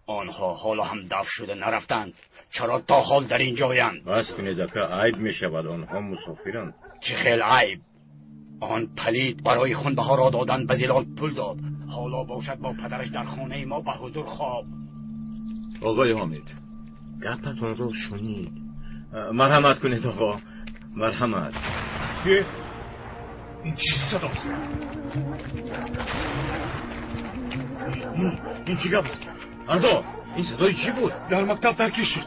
آنها حالا هم دفع شده نرفتند. چرا تا حال در اینجایند؟ بس کنید اکا، عیب می شود. آنها مسافرند. چه خیلی عیب؟ آن پلید برای خونبها را دادن به زلال پول داد. حالا باشد با پدرش در خانه ما به حضور خواب. آقای حامد، گپتون رو شنید. مرحمت کنید آقا، مرحمت. این چی صداست؟ این چی گپ بود؟ اردو، این صدای چی بود؟ در مکتب ترکیش شد.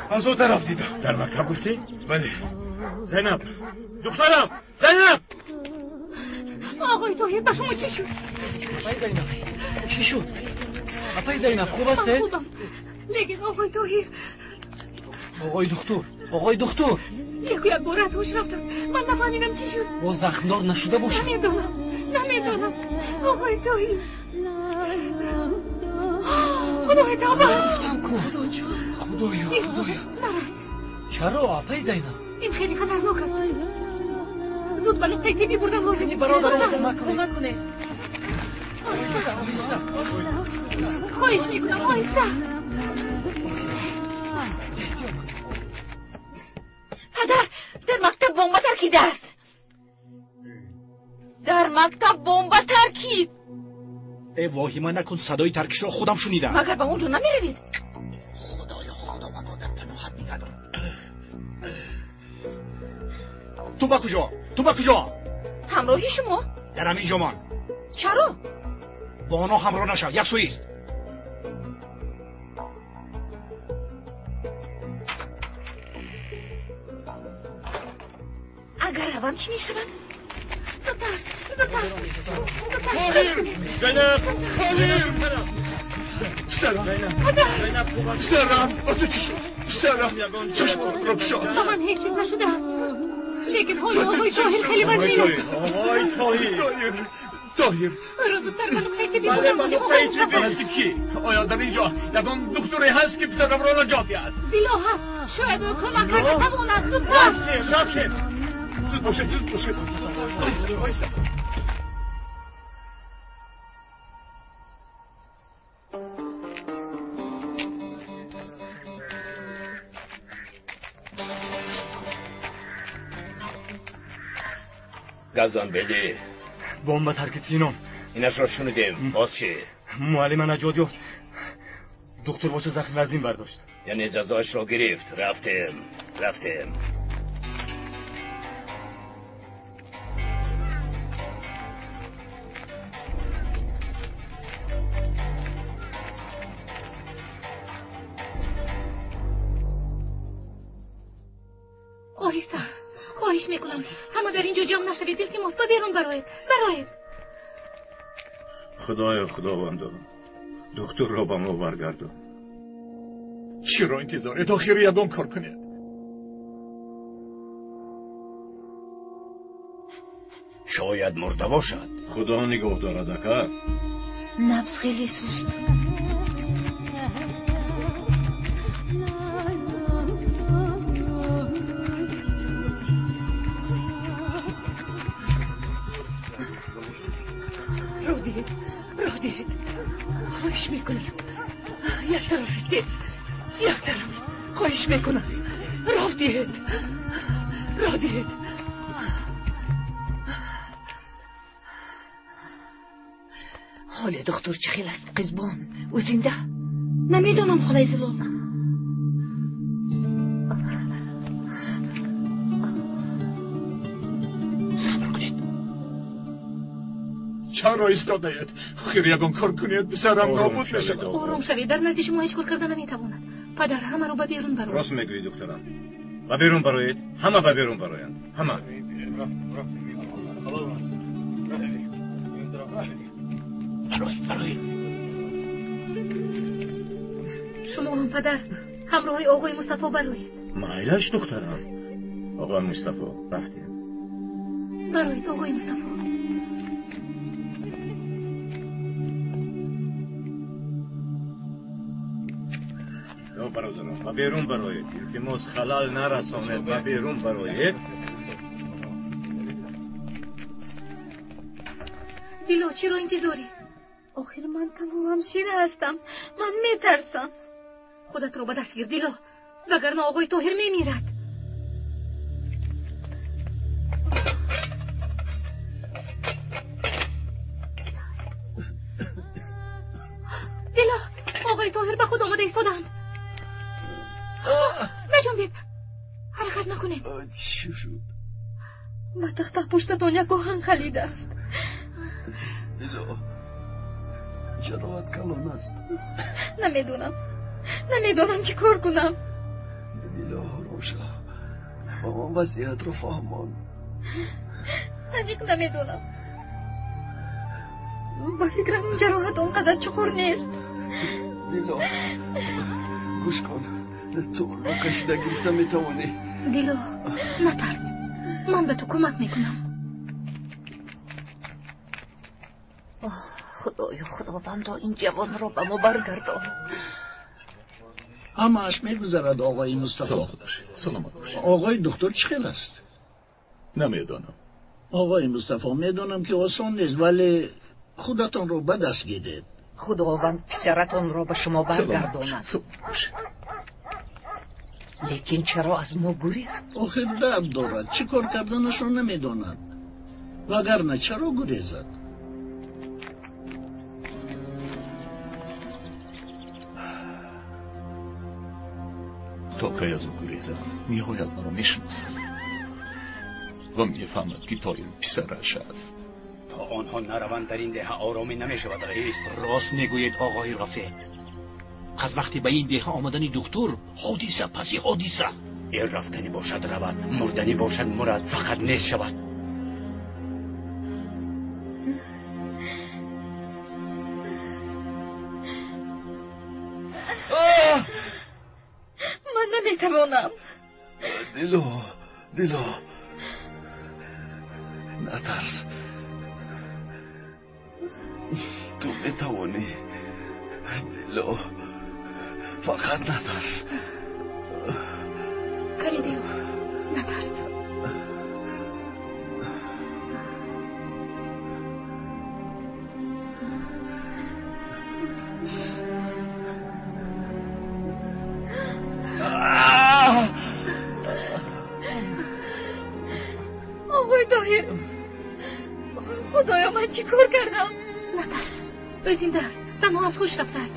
از او طرف دیدم. در مکتب گفتی؟ بله. زینب، دخترم، زینب! آقای طاهر، به شما چی شد؟ آقای زینب، چی شد؟ آقای زینب خوب هستید؟ خوبم. لیکن آقای طاهر، آقای دکتر، آقای دکتر، یک بار از هوش رفتم. من نفهمیدم چی شد. با زخمدار نشده باشه. نمیدونم. آقای طاهر، خدای توبه. گفتم کو. خدا جان، خدایا، خدایا. چرا آقای زینب؟ این خیلی خطرناک است. زود به نقطه طبی بردن لازم. برادرم کمک کنید. آهسته، خواهش میکنم آهسته. پدر، در مکتب بمب ترکیده است. در مکتب بمب ترکید. ای واهیمه نکن، صدای ترکش را خودم شنیدم. مگر به اونجا نمیروید؟ خدایا، خداوندا در پناهت نگه دار. تو با کجا؟ تو با کجا؟ همراهی شما؟ در همین جامان. چرا؟ با آنها همراه نشو، یک سویست. اگر روم چی میشود؟ زودتر، زودتر، زودتر. زینب، زینب، سرم، با تو چی شد؟ سرم، چشمانم را گشاد. با من هیچ چیز نشده است. لیکن حال آقای طاهر خیلی وضعی است. آقای طاهر، طاهر، رو زودتر به نقطه طبی بله، بردن. به نقطه طبی. از کی؟ آیا در اینجا یگان دکتری هست که پسرم را نجات دهد؟ زیلا هست، شاید او کمک کرده تواند. زودتر. رفتیم، رفتیم. زود باشید، زود باشید. آیسته، آیسته. گزان بده. بمب ترکید سینام. اینش را شنیدیم. باز چی؟ معلم نجات یافت. دکتر باشه زخم وزین برداشت. یعنی جزایش را گرفت. رفتیم، رفتیم. آهسته، خواهش میکنم همه در اینجا جمع نشوید. التماس، به بیرون برایید، برایید. خدایا، خداوندا، دکتر را به ما برگردان. چرا انتظار تا خیر یگان کار کنید؟ شاید مرده باشد. خدا نگاه دارد اکا. نبض خیلی سست. راه دهید، راه دهید. خواهش میکنم یک طرف استید، یک طرف. خواهش میکنم راه دهید، راه دهید. حال دکتر چه خیل است قزبان؟ او زنده؟ نمیدونم خالای زلال. صبر کنید. چرا ایستاده اید؟ خیر یگان کار کنید، پسرم نابود میشود. آرام شوید، در نزد شما هیچ کار کرده نمیتواند. پدر، همه رو به بیرون برو. راست میگویی دکترم. به بیرون برایید، همه به بیرون برایند، همه. برای، برای. شما هم پدر همراه آقای مصطفی برایید. مایلش دخترم. آقای مصطفی رفتیم. برایید آقای مصطفی. برادران، به بیرون برایید. التماس خلل نرسانید. به بیرون برایید. دیلو، چرا انتظاری؟ Охир ман танҳо ҳамшира ҳастам. Ман метарсам. Худатро ба даст гир, Дило, вагарна оғои Тоҳир мемирад. Дило, оғои Тоҳир ба худ омада истоданд. Наҷунбед, ҳаракат накунед. Чӣ шуд? Ба тахта пуштатон як оҳан халидааст. Дило, ҷароҳат калон аст. Намедонам, намедонам чӣ кор кунам. Дило, ором шав. Ба ман вазъиятро фаҳмон. Аниқ намедонам. Ба фикрам ҷароҳат он қадар чуқур нест. Дило, гӯш кун. Ту онро кашида гирифта метавонӣ. Дило, натарс. Ман ба ту кӯмак мекунам. Худоё, худовандо, ин ҷавонро ба мо баргардон. Ҳамааш мегузарад, оғои Мустафо. Саломат бошед, саломат бошед. Оғои духтур чӣ хел аст? Намедонам. Оғои Мустафо, медонам ки осон нест, вале худатонро ба даст гиред. Худованд писаратонро ба шумо баргардонад. Саломат бошед. Лекин чаро аз мо гурехт? Охир дард дорад, чӣ кор карданашро намедонад. Вагарна чаро гурезад? То кай аз ӯ гурезам, ниҳоят маро мешиносад ва мефаҳмад, ки Тоҳир писараш аст. То онҳо нараванд, дар ин деҳа оромӣ намешавад, раис. Рост мегӯед, оғои Рафеъ. Аз вақте ба ин деҳа омадани духтур, ҳодиса паси ҳодиса. Ин рафтанӣ бошад равад, мурданӣ бошад мурад, фақат нест шавад. Ман наметавонам. Дило, Дило, натарс. Ту метавонӣ. Дило, фақат натарс. Калидео, натарс. Оғои Тоҳир, худоё, ман чӣ кор кардам? Натарс, ӯ зинда аст, танҳо аз ҳуш рафтааст.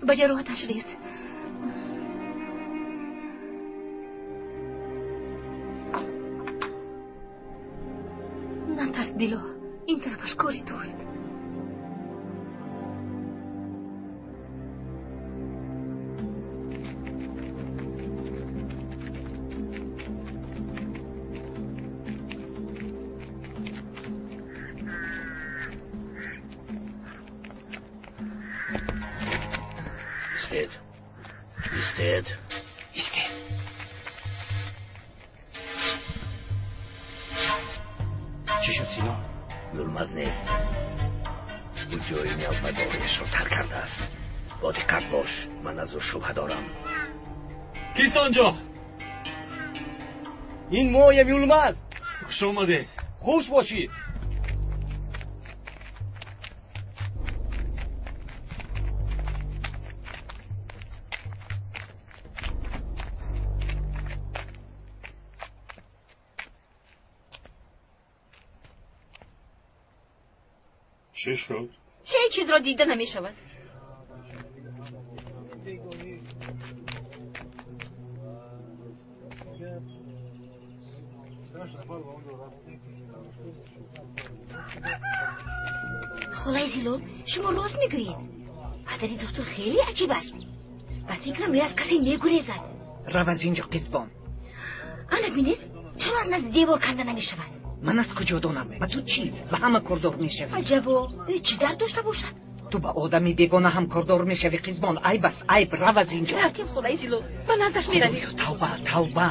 Ба ҷароҳаташ рез. Натарс, Дило, ин тарафаш кори туст. Истед. Истед. Истед. Чӣ шуд, Сино? Юлмаз нест. Ӯ ҷои навбадориашро тарк кардааст. Бо диққат бош, ман аз ӯ шубҳа дорам. Кист онҷо? Ин моем, Юлмаз. Хуш омадед. Хуш бошӣ. Чӣ шуд? Ҳеҷ чизро дида намешавад. Холаи Зилол, шумо рост мегӯед. Падари духтур хеле аҷиб аст. Ба фикрам ӯ аз касе мегурезад. Рав аз инҷо, Қизбон. Ана бинед, чаро аз назди девор канда намешавад? Ман аз куҷо донам? Ба ту чӣ? Ба ҳама кордор мешавӣ. Аҷабо, ӯ чӣ дард дошта бошад? Ту ба одами бегона ҳам кордор мешавӣ, Қизбон. Айб аст, айб. Рав аз инҷо. Рафтем, холаи Зилол, ба наздаш меравем. Тавба, тавба.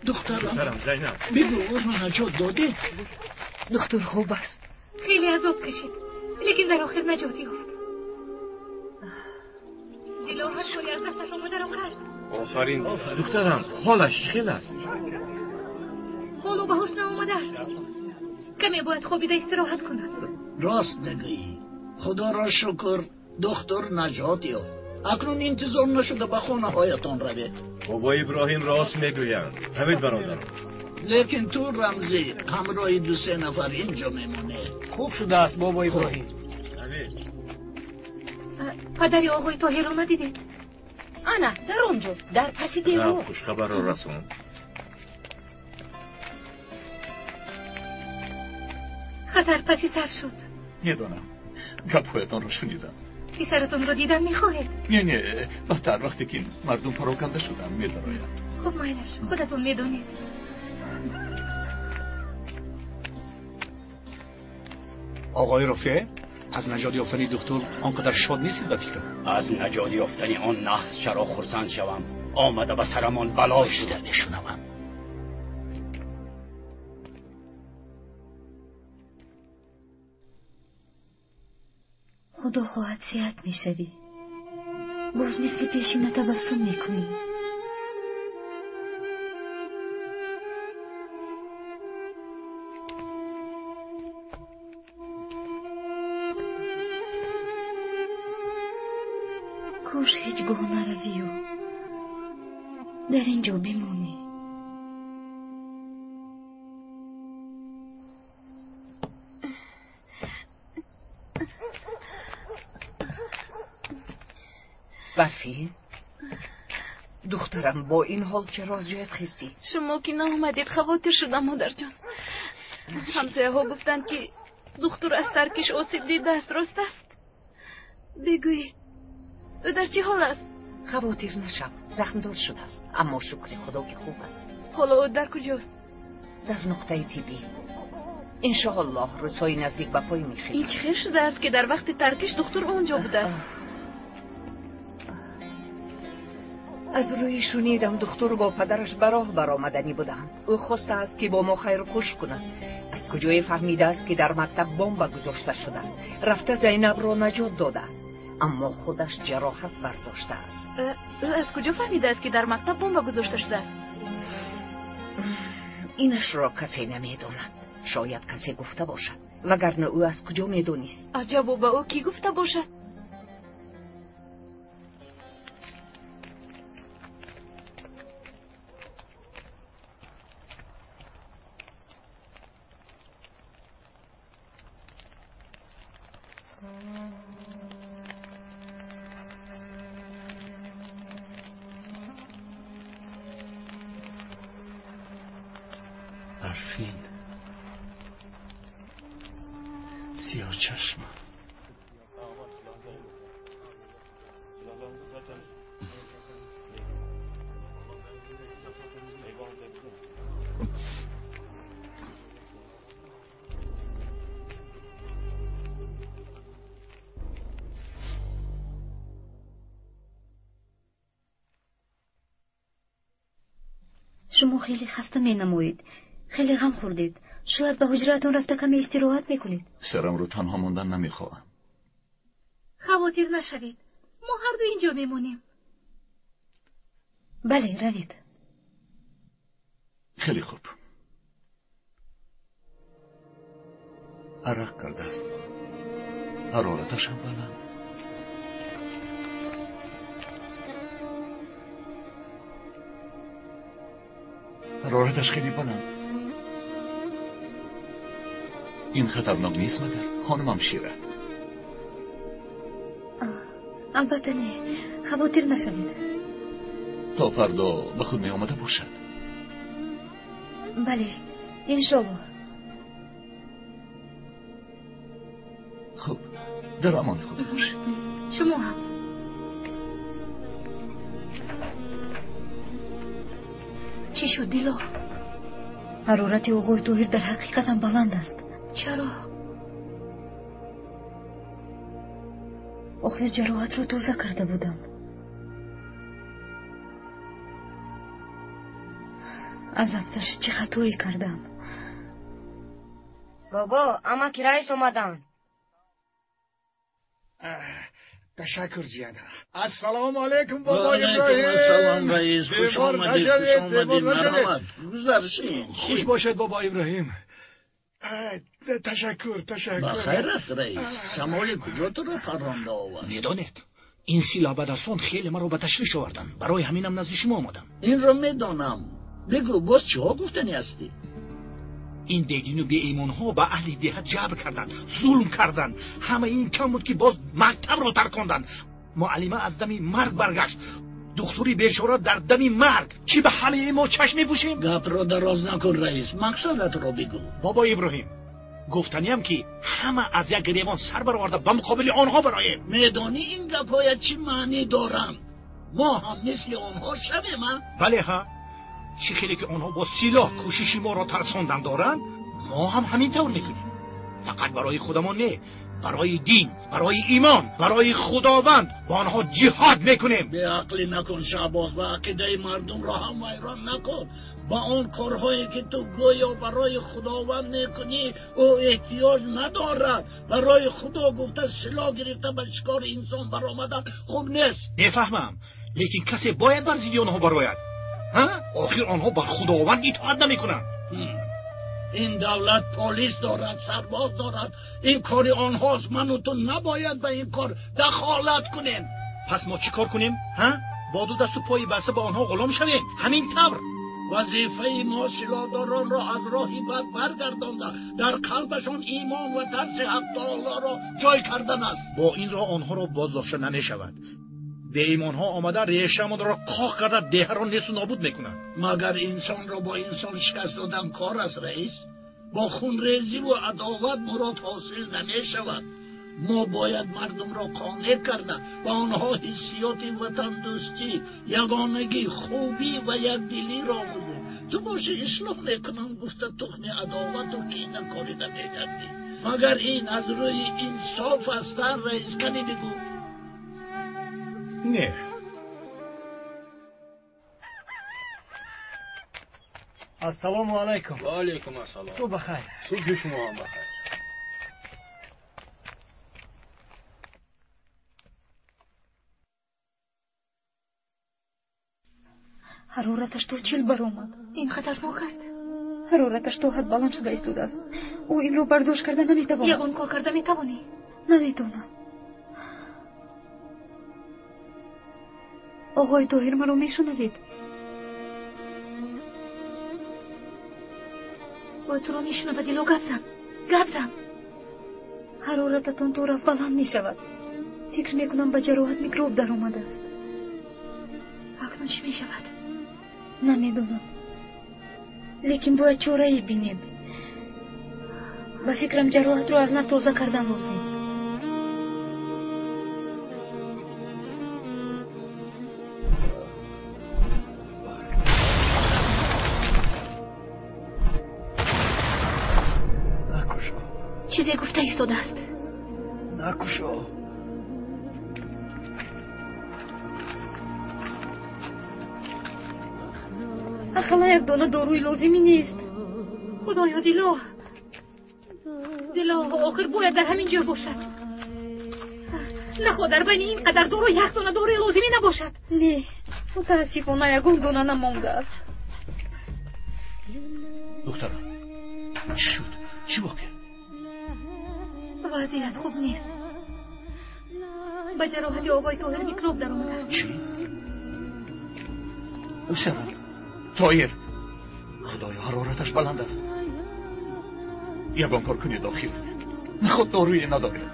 Духтарам, Зайнаб, бигӯ, ӯро наҷот додед? Духтур хуб аст. Хеле азоб кашид, лекин дар охир наҷот ёфт. Дило ҳар кори аз дасташ омадаро кард. Офарин, духтарам, ҳолаш чӣ хел аст? Ҳоло ба ҳуш наомадааст. Каме бояд хобида истироҳат кунад. Рост мегӯӣ. Худоро шукр, духтур наҷот ёфт. Акнун интизор нашуда ба хонаҳоятон равед. Бобои Иброҳим рост мегӯянд. Равед, бародарон. Лекин ту, Рамзӣ, ҳамроҳи ду-се нафар инҷо мемонӣ. Хуб шудааст, бобои Иброҳим. Падари оғои Тоҳирро надидед? Ана, дар он ҷо, дар паси девор. Хушхабарро расон. Хатар паси сар шуд. Медонам. Гапҳоятонро шунидам. Писаратонро дидан мехоҳед? Не, не, баъдтар, вақте ки мардум пароканда шуданд, медарояд. Хуб, майлаш, худатон медонед. Оғои Рафеъ, аз наҷот ёфтани духтур он қадар шод нестед ба фикрам? Аз наҷот ёфтани он наҳс чаро хурсанд шавам? Омада ба сарамон бало шуда мешунавам. Худо хоҳад сиҳат мешавӣ. Боз мисли пешина табассум мекунӣ. Кош ҳеҷ гоҳ наравию дар ин ҷо бимонӣ. Барфин, духтарам, бо ин ҳол чаро аз ҷоят хистӣ? Шумо ки наомадед, хавотир шудам, модарҷон. Ҳамсояҳо гуфтанд, ки духтур аз таркиш осеб дидааст. Рост аст? Бигӯед, ӯ дар чӣ ҳол аст? Хавотир нашав, захмдор шудааст, аммо шукри Худо ки хуб аст. Ҳоло ӯ дар куҷост? Дар нуқтаи тиббӣ. Иншоаллоҳ рӯзҳои наздик ба пой мехезад. Ин чӣ хел шудааст, ки дар вақти таркиш духтур он ҷо будааст? Аз рӯи шунидам, духтур бо падараш ба роҳ баромаданӣ буданд. Ӯ хостааст, ки бо мо хайрхуш кунад. Аз куҷое фаҳмидааст, ки дар мактаб бомба гузошта шудааст. Рафта Зайнабро наҷот додааст, аммо худаш ҷароҳат бардоштааст. Ӯ аз куҷо фаҳмидааст, ки дар мактаб бомба гузошта шудааст? Инашро касе намедонад. Шояд касе гуфта бошад, вагарна ӯ аз куҷо медонист? Аҷабо, ба ӯ кӣ гуфта бошад? Барфин, сиёҳчашма. Шумо хеле хаста менамоед. Хеле ғам хӯрдед. Шояд ба ҳуҷраатон рафта каме истироҳат мекунед. Сарамро танҳо мондан намехоҳам. Хавотир нашавед. Мо ҳарду инҷо мемонем. Бале, равед. Хеле хуб. Арақ кардааст. Ҳарораташ ҳам баланд. Ҳарораташ хеле баланд. Ин хатарнок нест магар, хонумам Шира? Албатта не, хавотир нашавед. То фардо ба худ меомада бошад. Бале, иншоаллоҳ. Хуб, дар амони Худо бошед. Шумо ҳам. Чӣ шуд, Дило? Ҳарорати оғои Тоҳир дар ҳақиқатам баланд аст. Чаро? Охир ҷароҳатро тоза карда будам. Аз афташ чӣ хатое кардам? Бобо, амаки раис омаданд. Ташаккур ҷияна. Ассалому алайкум бобо Иброҳим. Салом раис, хуш омадед, хуш омадед, марҳамат. Гузаршин. Хуш бошед бобо Иброҳим. Ташаккур, ташаккур. Ба хайр аст раис. Шамоли куҷо туро парронда овард? Медонед, ин силоҳбадасон хеле маро ба ташвиш оварданд. Барои ҳаминам назди шумо омадам. Инро медонам. Бигӯ, боз чиҳо гуфтанӣ ҳастӣ? Ин бедину беимонҳо ба аҳли деҳа ҷабр карданд, зулм карданд. Ҳама ин кам буд ки боз мактабро тарконданд. Муаллима аз дами марг баргашт. Духтури бечора дар дами марг. Чӣ ба ҳамаи мо чашм мепӯшем? Гапро дароз накун раис, мақсадатро бигӯ. Бобо Иброҳим, гуфтаниям ки ҳама аз як гиребон сар бароварда ба муқобили онҳо бароем. Медонӣ ин гапҳоя чӣ маънӣ доранд? Мо ҳам мисли онҳо шавем, а? Бале ҳа. Чӣ хеле ки онҳо бо силоҳ кӯшиши моро тарсондан доранд, мо ҳам ҳамин тавр мекунем. Фақат барои худамон не, барои дин, барои имон, барои Худованд бо онҳо ҷиҳод мекунем. Беақлӣ накун Шаҳбоз, ва ақидаи мардумро ҳам вайрон накун. Ба он корҳое ки ту гӯё барои Худованд мекунӣ, ӯ эҳтиёҷ надорад. Барои Худо гуфта силоҳ гирифта ба шикори инсон баромадан хуб нест. Мефаҳмам, лекин касе бояд бар зидди онҳо барояд. Охир онҳо ба Худованд итоат намекунанд. Ин давлат полис дорад, сарбоз дорад. Ин кори онҳост. Ману ту набояд ба ин кор дахолат кунем. Пас мо чӣ кор кунем? Бо ду дасту пои баста ба онҳо ғулом шавем? Ҳамин тавр. Вазифаи мо силоҳдоронро аз роҳи бад баргардонда, дар қалбашон имон ва тарси ҳақ таолоро ҷой кардан аст. Бо ин роҳ онҳоро боздошта намешавад. Беимонҳо омада решамонро қоқ карда деҳаро несту нобуд мекунанд. Магар инсонро бо инсон шикаст додан кор аст раис? Бо хунрезиву адоват мурод ҳосил намешавад. Мо бояд мардумро қонеъ карда ба онҳо ҳиссиёти ватандӯстӣ, ягонагӣ, хубӣ ва якдилиро омӯзем. Ту боши ислоҳ мекунам гуфта тухми адовату кина корида мегардӣ. Магар ин аз рӯи инсоф аст раис? Кани бигӯ. Не. Ассалому алайкум. Ва алайкум ассалом. Субҳ бахайр. Субҳи шумо ҳам бахайр. Ҳарораташ то 40 баромад. Ин хатарнок аст. Ҳарораташ то ҳад баланд шуда истодааст. Ӯ инро бардошт карда наметавонад. Ягон кор карда метавонӣ? Наметавонам. Оғои Тоҳир, маро мешунавед? Ӯ туро мешунавад. Дило, гап зан, гап зан. Ҳарорататон то рафт баланд мешавад. Фикр мекунам ба ҷароҳат микроб даромадааст. Акнун чӣ мешавад? Намедонам, лекин бояд чорае бинем. Ба фикрам ҷароҳатро аз нав тоза кардан лозим. Чизе гуфта истодааст. Накушо. Ақалла як дона доруи лозимӣ нест. Худоё, Дило, Дило, охир бояд дар ҳамин ҷо бошад. Нахоҳ дар байни ин қадар дору як дона доруи лозимӣ набошад. Не, мутаассифона ягон дона намондааст. Духтарам, чӣ шуд? Чӣ воқеа? Вазъият хуб нест. Ба ҷароҳати оғои Тоҳир микроб даромадааст. Чӣ? Писарам, Тоҳир, Худоё, ҳарораташ баланд аст. Ягон кор кунед охир. Наход доруе надоред.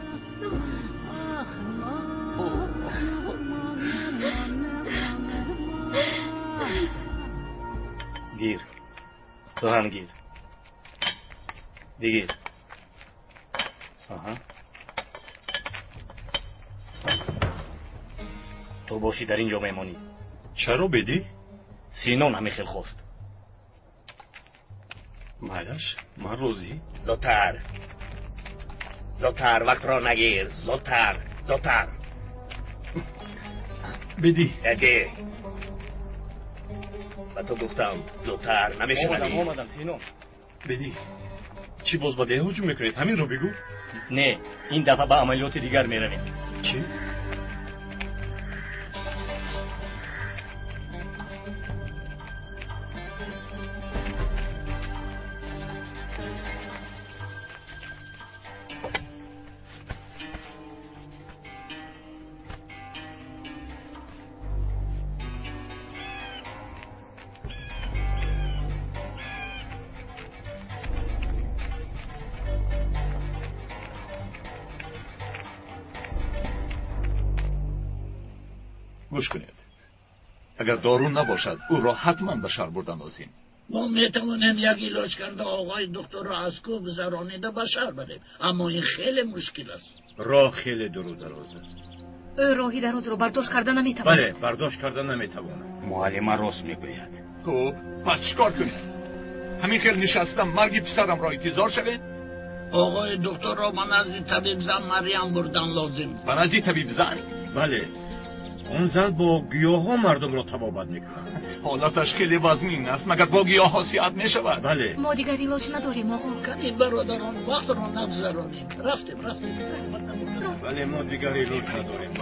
Гир. Ту ҳам гир. Бигир. Аҳа. Ту бошӣ дар ин ҷо мемонӣ. Чаро бедӣ? Синон ҳамин хел хост. Майлаш, ман розӣ. Зудтар, зудтар, вақтро нагир. Зудтар, зудтар. Бедӣ. Бедӣ. Ба ту гуфтам зудтар, намешунавӣ. Омадам, омадам, Синон. Бедӣ, чӣ боз ба деҳа ҳуҷум мекунед? Ҳаминро бигӯ. Не, ин дафъа ба амалиёти дигар меравем. Чӣ? Гӯш кунед, агар дору набошад, ӯро ҳатман ба шаҳр бурдан лозим. Мо метавонем як илоҷ карда оғои духтурро аз кӯҳ гузаронида ба шаҳр барем, аммо ин хеле мушкил аст. Роҳ хеле дуру дароз аст. Ӯ роҳи дарозро бардошт карда наметавонад. Бале, бардошт карда наметавонад. Муаллима рост мегӯяд. Хуб, пас чӣ кор кунем? Ҳамин хел нишастам марги писарамро интизор шавем? Оғои духтурро ба назди табибзан Марьям бурдан лозим. Ба назди табибзан? Бале, он зан бо гиёҳҳо мардумро табобат мекунад. Ҳолаташ хеле вазнин аст, магар бо гиёҳҳо сиҳат мешавад? Бале. Мо дигар илоҷ надорем, оғо. Кани бародарон, вақтро нагузаронем. Рафтем, рафтем. Бале, мо дигар илоҷ надорем.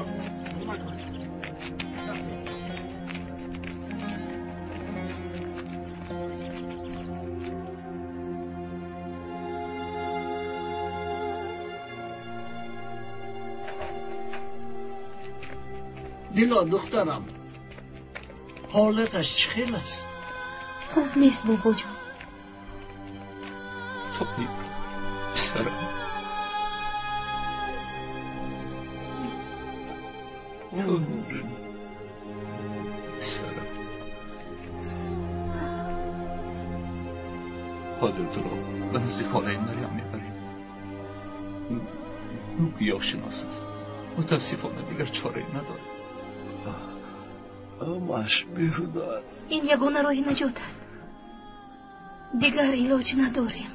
Дило, духтарам, ҳолаташ чӣ хел аст? Хуб нест, бобоҷон. Тоҳир, писарам. Писарам. Ҳозир туро ба назди холаи Марьям мебарем. Ӯ гиёҳшинос аст. Мутаассифона дигар чорае надорем. Ҳамаш беҳуда аст. Ин ягона роҳи наҷот аст. Дигар илоҷ надорем.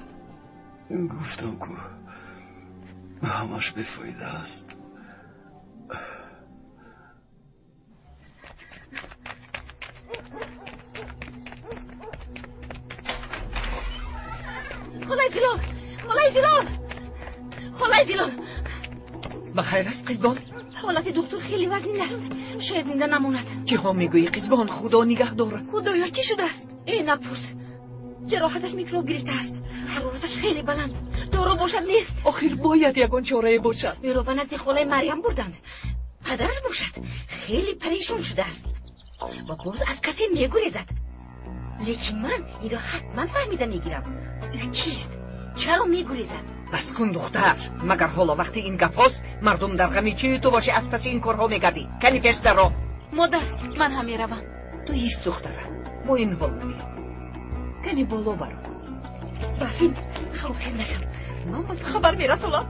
Гуфтам ку ҳамаш бефоида аст. Холаи Зилол! Холаи Зилол! Холаи Зилол! Ба хайр аст, Қизбон? Ҳолати духтур хеле вазнин аст. Шояд зинда намонад. Чиҳо мегӯӣ, Қизбон? Худо нигаҳ дорад. Худоё, чӣ шудааст? Э, напурс. Ҷароҳаташ микроб гирифтааст. Ҳарораташ хеле баланд. Дору бошад нест. Охир бояд ягон чорае бошад. Ӯро ба назди холаи Марьям бурданд. Падараш бошад хеле парешон шудааст ва боз аз касе мегурезад. Лекин ман инро ҳатман фаҳмида мегирам. Ӯ кист? Чаро мегурезад? Бас кун, духтар. Магар ҳоло вақти ин гапҳост? Мардум дар ғами чӣ ту бошӣ аз паси ин корҳо мегардӣ? Кани пеш даро. Модар, ман ҳам меравам. Ту ҳис, духтарам, бо ин ҳол намеё. Кани боло баро. Барфин, хавотир нашав. Ман ба ту хабар мерасонам.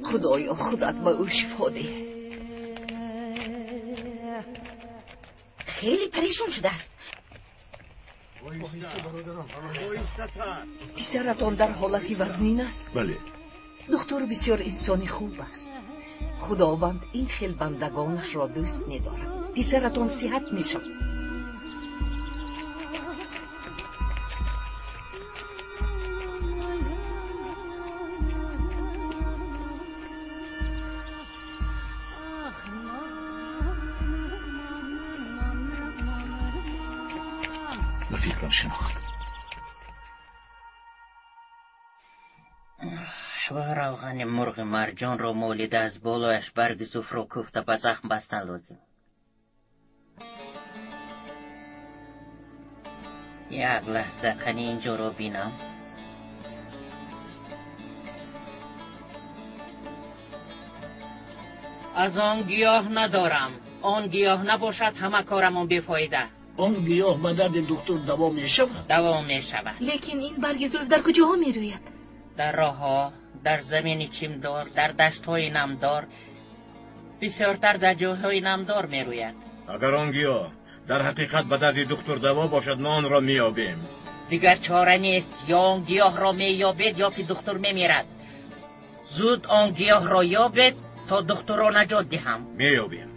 Худоё, худат ба ӯ шифо деҳ. Хеле парешон шудааст. Писаратон дар ҳолати вазнин аст? Бале. Духтур бисёр инсони хуб аст. Худованд ин хел бандагонашро дӯст медорад. Писаратон сиҳат мешавад. Ба фикрам шинохт. Ва равғани мурғи марҷонро молида аз болояш барги зуфро кӯфта ба захм бастан лозим. Як лаҳза кани инҷоро бинам. Аз он гиёҳ надорам. Он гиёҳ набошад, ҳама корамон бефоида. Он гиёҳ ба дарди духтур даво мешавад? Даво мешавад. Лекин ин барги зулф дар куҷоҳо мерӯяд? Дар роҳҳо, дар замини чимдор, дар даштҳои намдор, бисёртар дар ҷойҳои намдор мерӯяд. Агар он гиёҳ дар ҳақиқат ба дарди духтур даво бошад, мо онро меёбем. Дигар чора нест. Ё он гиёҳро меёбед, ё ки духтур мемирад. Зуд он гиёҳро ёбед то духтурро наҷот диҳам. Меёбем.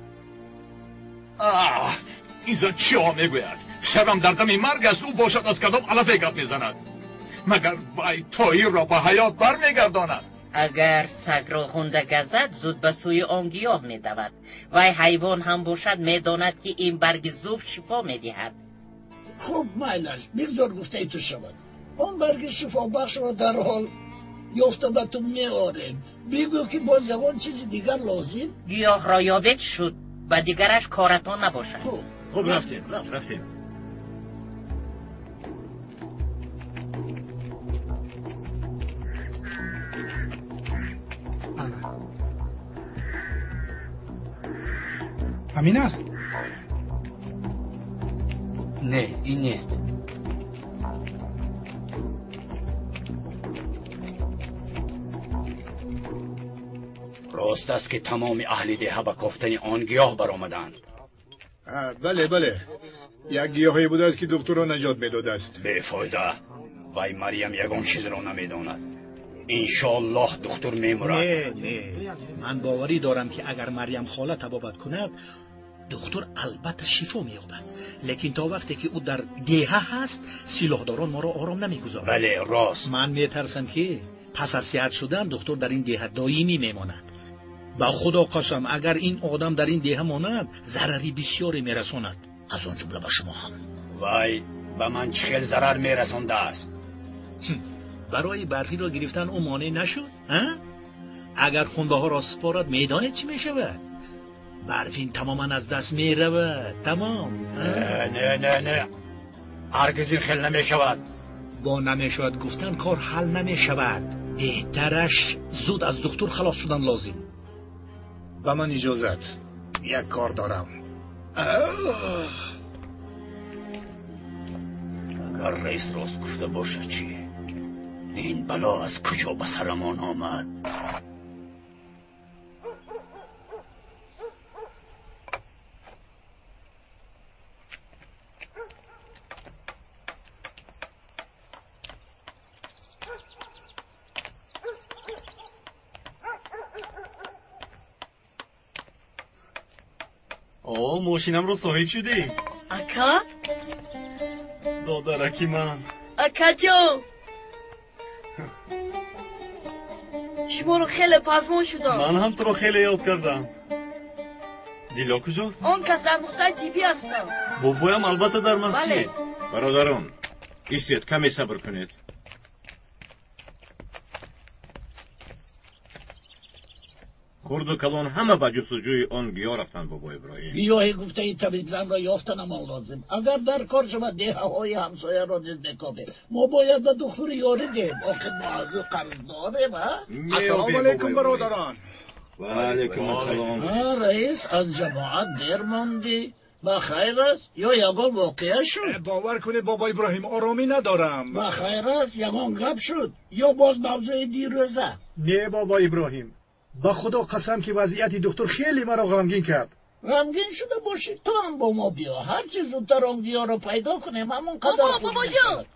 Аҳ, ин зан чиҳо мегӯяд? Шарам дар дами марг аст, ӯ бошад аз кадом алафе гап мезанад? Магар вай Тоҳирро ба ҳаёт бармегардонад? Агар сагро хунда газад, зуд ба сӯи он гиёҳ медавад. Вай ҳайвон ҳам бошад, медонад ки ин барги зуб шифо медиҳад. Хуб, майлаш, бигзор гуфтаи ту шавад. Он барги шифобахшро дарҳол ёфта ба ту меорем. Бигӯ ки боз ягон чизи дигар лозим? Гиёҳро ёбед шуд, ба дигараш коратон набошад. Хуб, рафтем, рафтем. Ҳамин аст? Не, ин нест. Рост аст ки тамоми аҳли деҳа ба кофтани он гиёҳ баромаданд. Бале, бале, як гиёҳе будааст ки духтурро наҷот медодааст. Бефоида. Вай Марьям ягон чизро намедонад. Иншоаллоҳ духтур мемурад. Не, не, ман боварӣ дорам ки агар Марьям хола табобат кунад, духтур албатта шифо меёбад. Лекин то вақте ки ӯ дар деҳа ҳаст, силоҳдорон моро ором намегузоранд. Бале, рост. Ман метарсам ки пас аз сиҳат шудан духтур дар ин деҳа доимӣ мемонад. Ба худо қасам, агар ин одам дар ин деҳа монад, зарари бисёре мерасонад, аз он ҷумла ба шумо ҳам. Вай ба ман чӣ хел зарар мерасондааст? Барои барфиро гирифтан ӯ монеъ нашуд? Агар хунбаҳоро супорад, медонед чӣ мешавад? Барфин тамоман аз даст меравад. Тамом. Не, не, не, ҳаргиз ин хел намешавад. Бо намешавад гуфтан кор ҳал намешавад. Беҳтараш зуд аз духтур халос шудан лозим. Ба ман иҷозат, як кор дорам. Агар раис рост гуфта бошад чӣ? Ин бало аз куҷо ба сарамон омад? О, мошинамро соҳиб шудӣ? Ака? Додараки ман. Акаҷон! Шуморо хеле пазмон шудам. Ман ҳам туро хеле ёд кардам. Дило куҷост? Он кас дар нуқтаи тиббӣ ҳастам. Бобоям албатта дар масҷид. Бародарон, истед, каме сабр кунед. Хурду калон ҳама ба ҷустуҷӯи он гиёҳ рафтанд, бобо Иброҳим. Гиёҳи гуфтаи табибзанро ёфтанамон лозим. Агар дар кор шавад, деҳаҳои ҳамсояро низ мекобем. Мо бояд ба духтур ёрӣ диҳем. Охир мо аз ӯ қарздорем, а? Ассалому алайкум, бародарон. Ва алайкум ассалом. Раис, аз ҷамоат дер мондӣ. Ба хайр аст ё ягон воқеа шуд? Бовар кунед, бобо Иброҳим, оромӣ надорам. Ба хайр аст, ягон гап шуд ё боз мавзӯи дирӯза? Не, бобо Иброҳим, ба худо қасам ки вазъияти духтур хеле маро ғамгин кард. Ғамгин шуда бошӣ, ту ҳам бо мо биё. Ҳарчи зудтар он гиёҳро пайдо кунем, ҳамон қадар хуб мешавад.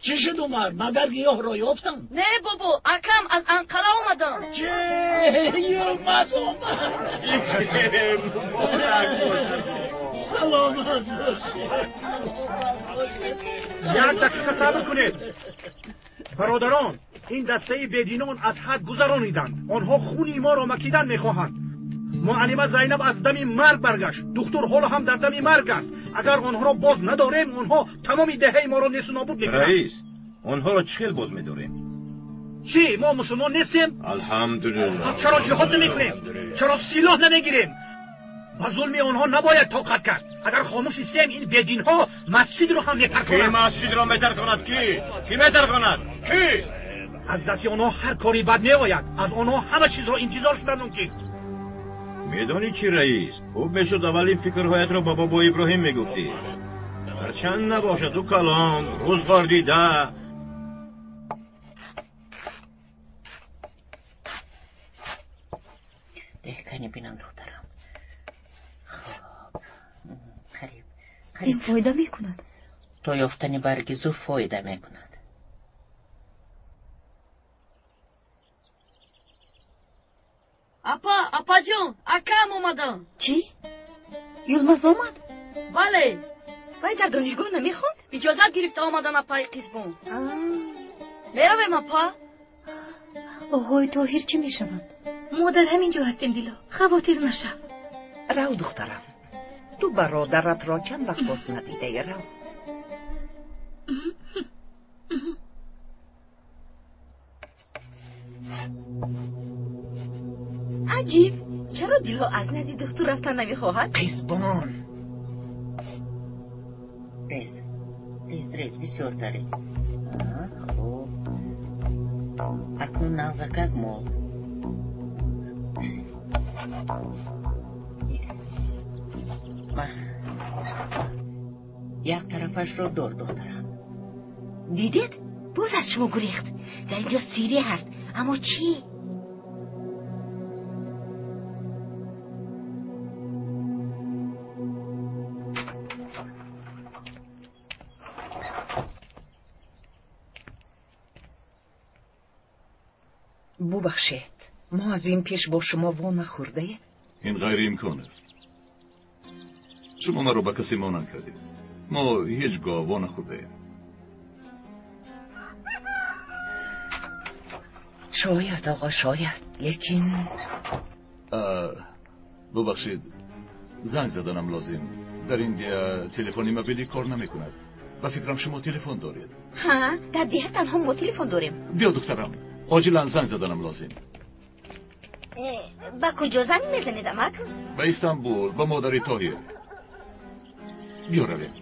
Чӣ шуд, Умар? Магар гиёҳро ёфтам? Не, бобо, акам аз Анқара омадам. Чӣ? Юлмаз омад. Саломат бошед. Як дақиқа сабр кунед. Бародарон, ин дастаи бединон аз ҳад гузарониданд. Онҳо хуни моро макидан мехоҳанд. Муаллима Зайнаб аз дами марг баргашт. Духтур ҳоло ҳам дар дами марг аст. Агар онҳоро боз надорем, онҳо тамоми деҳаи моро несту нобуд мекунанд. Раис, онҳоро чӣ хел боз медорем? Чӣ, мо мусулмон нестем? Алҳамдулиллоҳ. Чаро ҷиҳод намекунем? Чаро силоҳ намегирем? Ба зулми онҳо набояд тоқат кард. Агар хомӯш истем, ин бединҳо масҷидро ҳам метарконанд. Ки масҷидро метарконад? Ки? Ки метарконад? Ки? Аз дасти онҳо ҳар кори бад меояд. Аз онҳо ҳама чизро интизор шудан мумкин. Медонӣ чӣ, раис? Хуб мешуд аввал ин фикрҳоятро ба бобо Иброҳим мегуфтӣ. Ҳарчанд набошад, ӯ калон, рӯзғор дида. Деҳкани бинам, духтарам. Хоб, қариб. Ин фоида мекунад? То ёфтани барги зуб фоида мекунад. Апа, апаҷон, акам омаданд. Чӣ? Юлмаз омад? Бале. Вай дар донишгоҳ намехонд? Иҷозат гирифта омадан, апаи Қизбон. Меравем, апа? Оғои Тоҳир чӣ мешавад? Мо дар ҳамин ҷо ҳастем, Дило. Хавотир нашав. Рав, духтарам. Ту бародаратро чанд вақт боз надидаӣ, рав. Аҷиб, чаро Дило аз назди духтур рафтан намехоҳад? Қизбон. Рез, рез, рез, бисёртар рез. Хуб. Акнун нағзакак мол. Як тарафашро дор, духтарам. Дидед? Боз аз шумо гурехт. Дар инҷо сирре ҳаст, аммо чӣ? Бубахшед, мо аз ин пеш бо шумо во нахӯрдаем? Ин ғайриимкон аст. Шумо маро ба касе монанд кардед. Мо ҳеҷ гоҳ во нахӯрдаем. Шояд, оғо, шояд, лекин бубахшед, занг заданам лозим. Дар ин деҳа телефони мобилӣ кор намекунад. Ба фикрам шумо телефон доред. Ҳа, дар деҳа танҳо мо телефон дорем. Биё, духтарам, оҷилан занг заданам лозим. Ба куҷо занг мезанед, амак? Ба Истанбул, ба модари Тоҳир. Биё равем.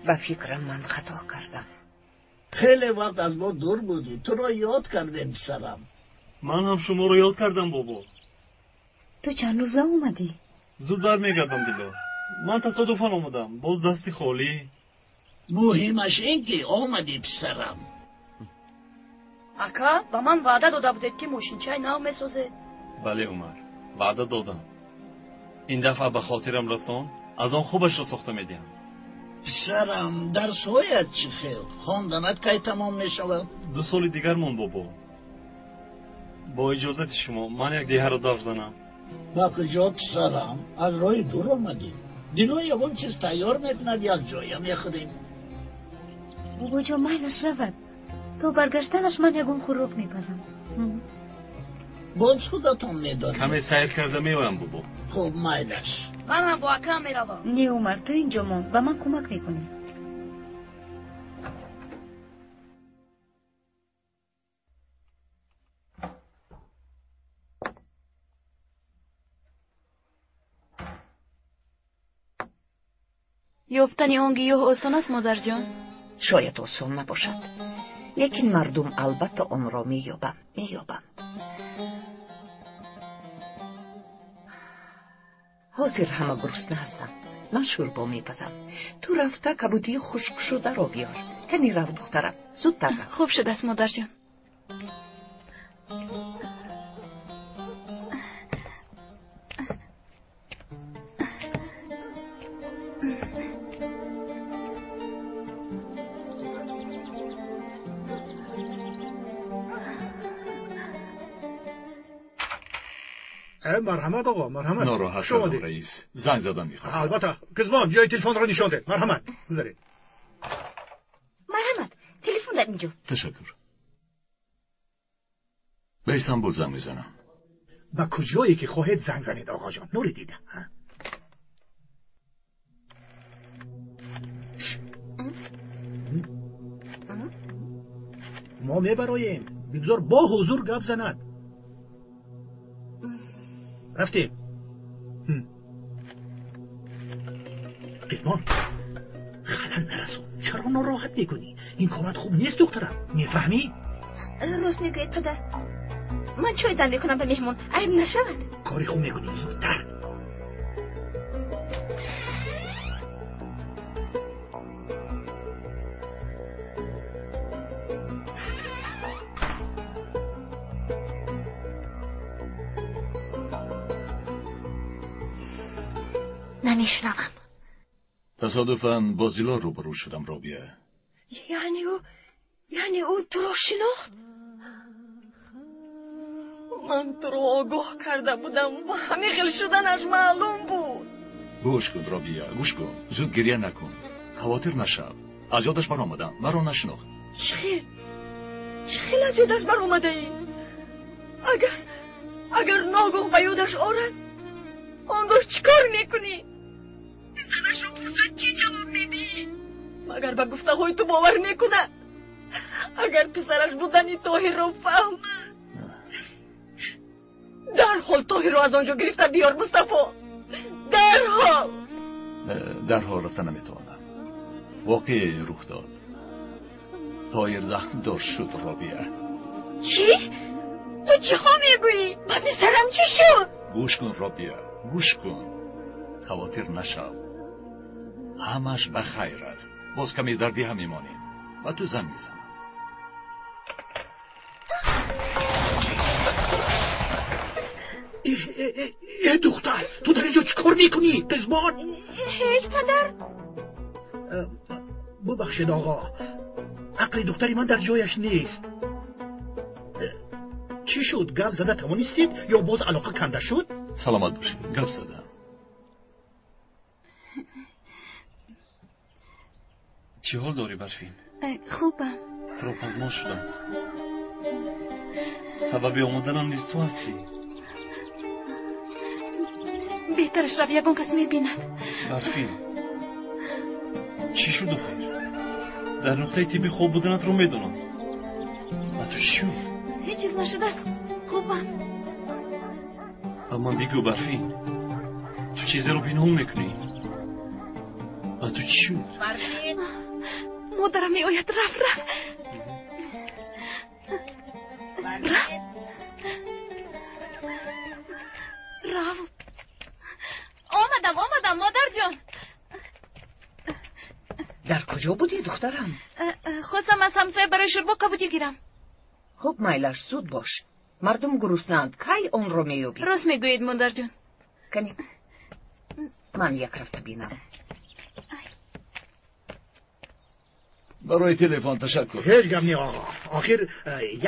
Ба фикрам ман хато кардам. Хеле вақт аз мо дур будӣ. Туро ёд кардем, писарам. Ман ҳам шуморо ёд кардам, бобо. Ту чанд рӯза омадӣ? Зуд бармегардам, Дило. Ман тасодуфан омадам, боз дасти холӣ. Муҳимаш ин ки омадӣ, писарам. Ака, ба ман ваъда дода будед, ки мошинчаи нав месозед. Бале, Умар, ваъда додам. Ин дафъа ба хотирам расон, аз он хубашро сохта медиҳам. Писарам, дарсҳоят чӣ хел? Хонданат кай тамом мешавад? 2 соли дигар монд, бобо. Бо иҷозати шумо ман як деҳаро давр занам. Ба куҷо, писарам? Аз роҳи дур омадӣ. Дило ягон чиз тайёр мекунад, як ҷоя мехӯрем. Бобоҷон, майлаш равад. То баргаштанаш ман ягон хӯрок мепазам. Боз худатон медонед. Каме сайр карда меоям, бобо. Хуб, майлаш. Ман ҳам бо акам меравам. Не, Умар, ту инҷо мон, ба ман кӯмак мекунӣ. Ёфтани он гиёҳ осон аст, модарҷон? Шояд осон набошад, лекин мардум албатта онро меёбанд, меёбанд. Ҳозир ҳама гурусна ҳастанд. Ман шӯрбо мепазам. Ту рафта кабудии хушкшударо биёр. Кани рав, духтарам, зудтар рав. Хуб шудааст, модарҷон. Марҳамат, оғо, марҳамат. Нороҳат шудам, раис. Занг задан мехостам. Албатта. Қизбон, ҷои телефонро нишон деҳ. Марҳамат, гузаред. Марҳамат, телефон дар инҷо. Ташаккур. Ба Истанбул занг мезанам. Ба куҷое ки хоҳед занг занед, оғоҷон. Нури дида. Мо мебароем. Бигзор бо ҳузур гап занад. Рафтем. Қизбон, халал нарасон. Чаро нороҳат мекунӣ? Ин корат хуб нест, духтарам. Мефаҳмӣ? Рост мегӯед, падар. Ман чой дам мекунам ба меҳмон. Айб нашавад. Кори хуб мекунӣ, зудтар. Намешунавам. Тасодуфан бо Зилол рӯбарӯ шудам, Робия. Яъне ӯ туро шинохт? Ман туро огоҳ карда будам ва ҳамин хел шуданаш маълум буд. Гӯш кун, Робия, гӯш кун. Зуд гиря накун. Хавотир нашав. Аз ёдаш баромадам. Маро нашинохт. Чӣ хел? Чӣ хел аз ёдаш баромадаӣ? Агар ногоҳ ба ёдаш орад, он гоҳ чӣ кор мекунӣ? Писарашро пурсад, чӣ ҷавоб медиҳӣ? Магар ба гуфтаҳои ту бовар мекунад? Агар писараш будани Тоҳирро фаҳмад, дарҳол Тоҳирро аз он ҷо гирифта биёр, Мустафо. Дарҳол. Дарҳол рафта наметавонам. Воқеае рух дод. Тоҳир захмдор шуд, Робия. Чӣ? Ту чиҳо мегӯӣ? Ба писарам чӣ шуд? Гӯш кун, Робия, гӯш кун. Хавотир нашав. Ҳамаш ба хайр аст. Боз каме дар деҳа мемонем. Ба ту занг мезанам. Э духтар, ту дар инҷо чӣ кор мекунӣ, қизбон? Ҳеҷ, падар. Бубахшед, оғо, ақли духтари ман дар ҷояш нест. Чӣ шуд, гап зада тавонистед ё боз алоқа канда шуд? Саломат бошед, гап задам. Чӣ ҳол дорӣ, Барфин? Хубам. Туро пазмон шудам. Сабаби омаданам низ ту ҳастӣ. Беҳтараш рав, ягон кас мебинад. Барфин, чӣ шуд охир? Дар нуқтаи тиббӣ хоб буданатро медонам. Ба ту чӣ шуд? Ҳеҷ чиз нашудааст, хубам. Ба ман бигӯ, Барфин, ту чизеро пинҳон мекунӣ. Ба ту чӣ шуд? Барфин, модарам меояд. Раф, раф, раф, рав. Омадам, омадам, модарҷон. Дар куҷо будӣ, духтарам? Хостам аз ҳамсоя барои шӯрбо кабудӣ гирам. Хуб, майлаш, зуд бош. Мардум гуруснаанд. Кай онро меёбӣ? Рост мегӯед, модарҷон. Кани ман як рафта бинам. Барои телефон ташаккур. Ҳеҷ гап не, оғо. Охир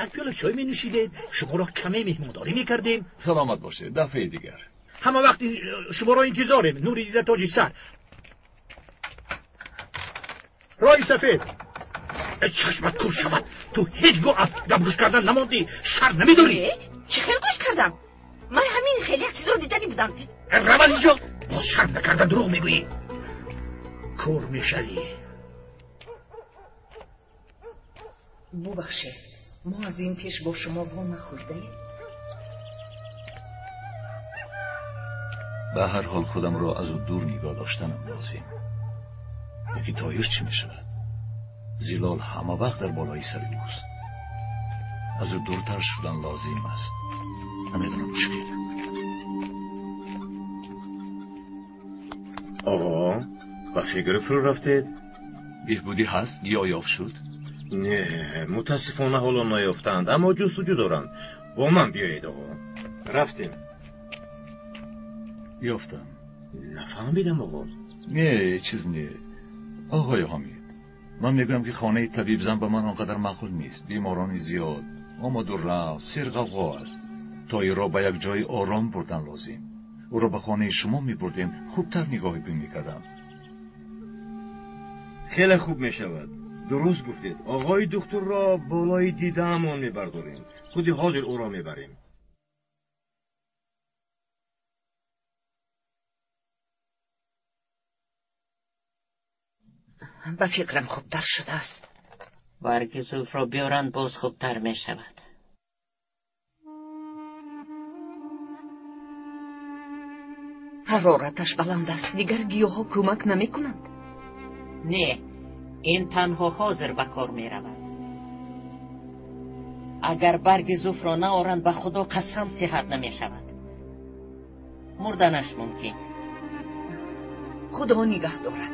як пиёла чой менӯшидед, шуморо каме меҳмондорӣ мекардем. Саломат бошед, дафъаи дигар. Ҳама вақт шуморо интизорем. Нури дида тоҷи сар. Роҳи сафед. Чашмат кур шавад. Ту ҳеҷ гоҳ аз гап гӯш кардан намондӣ. Шарм намедорӣ. Чӣ хел гӯш кардам? Ман ҳамин хел як чизро дидани будам. Равад инҷо. Боз шарм накарда дурӯғ мегӯӣ. Кур мешавӣ. Бубахшед, мо аз ин пеш бо шумо во нахӯрдаем? Ба ҳар ҳол худамро аз ӯ дур нигоҳ доштанам лозим. Лекин Тоҳир чӣ мешавад? Зилол ҳама вақт дар болои сари ӯст. Аз ӯ дуртар шудан лозим аст. Намедонам чӣ хел. Оғо, ба фикр фурӯ рафтед? Беҳбудӣ ҳаст ё ёфт шуд? Не, мутаассифона ҳоло наёфтанд, аммо ҷустуҷӯ доранд. Бо ман биёед, оғо. Рафтем. Ёфтам. Нафаҳмидам, оғо. Не, чиз не. Оғои Ҳомид, ман мегӯям ки хонаи табибзан ба ман он қадар маъқул нест. Беморони зиёд, омаду рафт, серғавғо аст. Тоҳирро ба як ҷои ором бурдан лозим. Ӯро ба хонаи шумо мебурдем, хубтар нигоҳубин мекардам. Хеле хуб мешавад. Дуруст гуфтед. Оғои духтурро болои дидаамон мебардорем. Худи ҳозир ӯро мебарем. Ба фикрам хубтар шудааст. Барги зулфро биёранд, боз хубтар мешавад. Ҳарораташ баланд аст. Дигар гиёҳҳо кӯмак намекунанд. Не, ин танҳо ҳозир ба кор меравад. Агар барги зуфро наоранд, ба худо қасам сиҳат намешавад. Мурданаш мумкин. Худо нигаҳ дорад.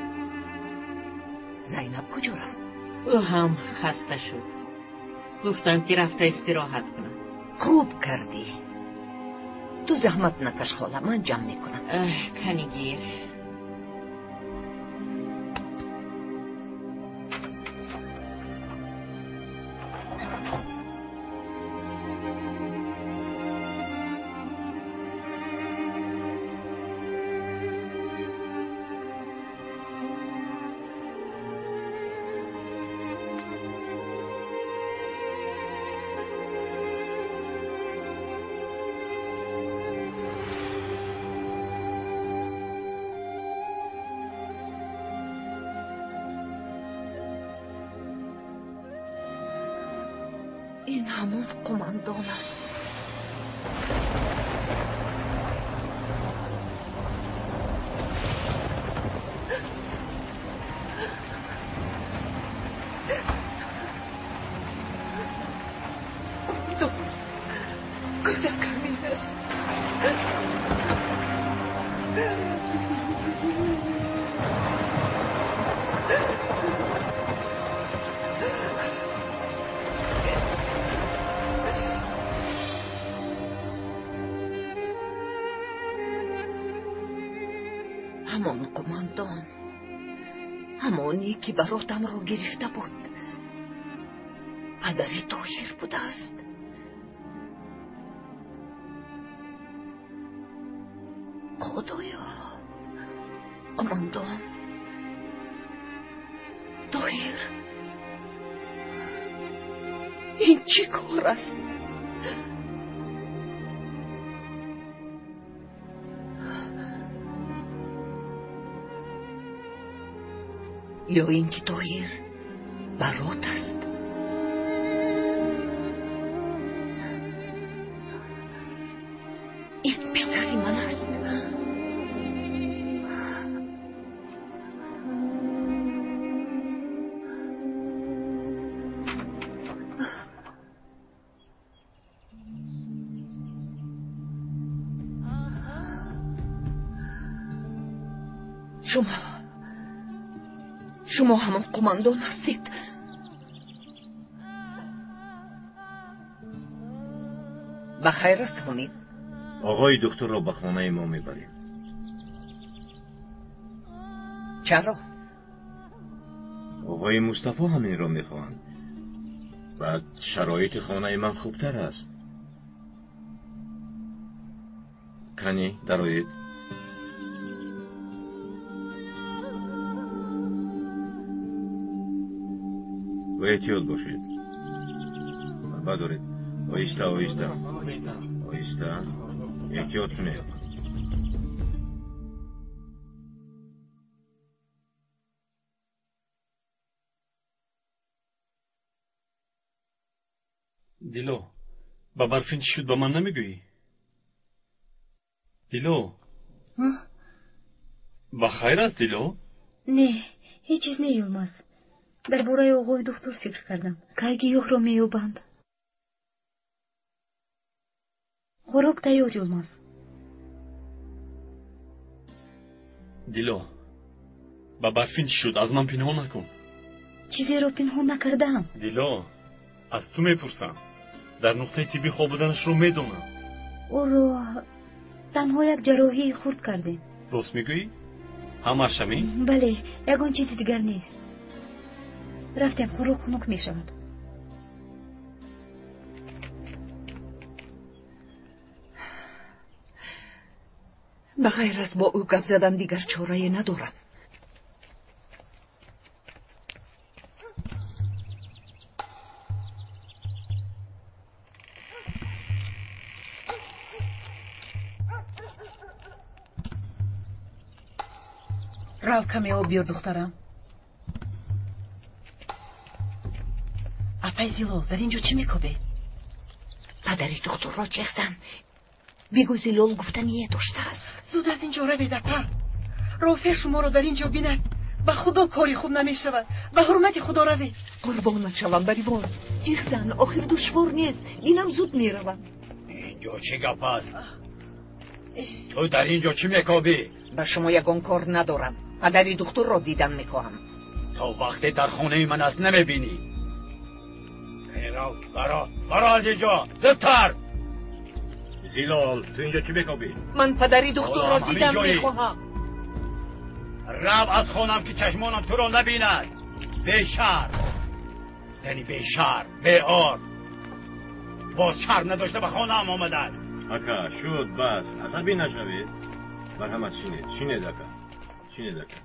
Зайнаб куҷо рафт? Ӯ ҳам хаста шуд. Гуфтам ки рафта истироҳат кунад. Хуб кардӣ. Ту заҳмат накаш, хола, ман ҷамъ мекунам. Канигир. Ин ҳамон қумандон аст. Кӯдак ҳамин аст. Ҳамон қумандон, ҳамоне ки баротамро гирифта буд, падари Тоҳир будааст. Худоё, қумандон, Тоҳир, ин чӣ кор аст? Ё ин ки Тоҳир барот аст? Ин писари ман аст. Шумо ҳамон қумандон ҳастед. Ба хайр аст, Ҳомид? Оғои духтурро ба хонаи мо мебарем. Чаро? Оғои Мустафо ҳаминро мехоҳанд. Баъд шароити хонаи ман хубтар аст. Кани, дароед. Ва эҳтиёт бошед. Бадоред. Оҳиста, оҳиста. Оҳиста. Эҳтиёт кунед. Дило, ба Барфин чӣ шуд, ба ман намегӯӣ? Дило? Ба хайр аст, Дило? Не, ҳеҷ чиз не, Юлмаз. Дар бораи оғои духтур фикр кардам. Кай гиёҳро меёбанд? Хӯрок тайёр, Юлмаз. Дило, ба Барфин чӣ шуд, аз ман пинҳон накун. Чизеро пинҳон накардаам. Дило, аз ту мепурсам. Дар нуқтаи тиббӣ хоб буданашро медонам. Ӯро танҳо як ҷарроҳии хурд кардем. Рост мегӯӣ? Ҳамааш ҳамин? Бале, ягон чизи дигар нест. Рафтем, хӯрок хунук мешавад. Ба ғайр аз бо ӯ гап задан дигар чорае надорам. Рав, каме об биёр, духтарам. Апай Зилол, дар ин ҷо чӣ мекобед? Падари духтурро чех зан. Бигӯ, Зилол гуфтание доштааст. Зуд аз ин ҷо равед, апа. Рофеъ шуморо дар ин ҷо бинад, ба худо кори хуб намешавад. Ба ҳурмати худо равед. Қурбонат шавам, Барибон. Ҷеғ зан, охир душвор нест. Инам зуд меравам. Ин ҷо чӣ гап аст? Ту дар ин ҷо чӣ мекобӣ? Ба шумо ягон кор надорам. Падари духтурро дидан мехоҳам. То вақте дар хонаи ман аст намебинӣ. Рав, баро, баро аз ин ҷо, зудтар! Зилол, ту инҷо чӣ мекобӣ? Ман падари духтурро дидан мехоҳам. Рав аз хонам, ки чашмонам туро набинад. Бешарм, зани бешарм, беор. Боз шарм надошта ба хонаам омадааст. Ака, шуд, бас, асабӣ нашавед. Марҳамат, шинед, шинед, ака, шинед, ака.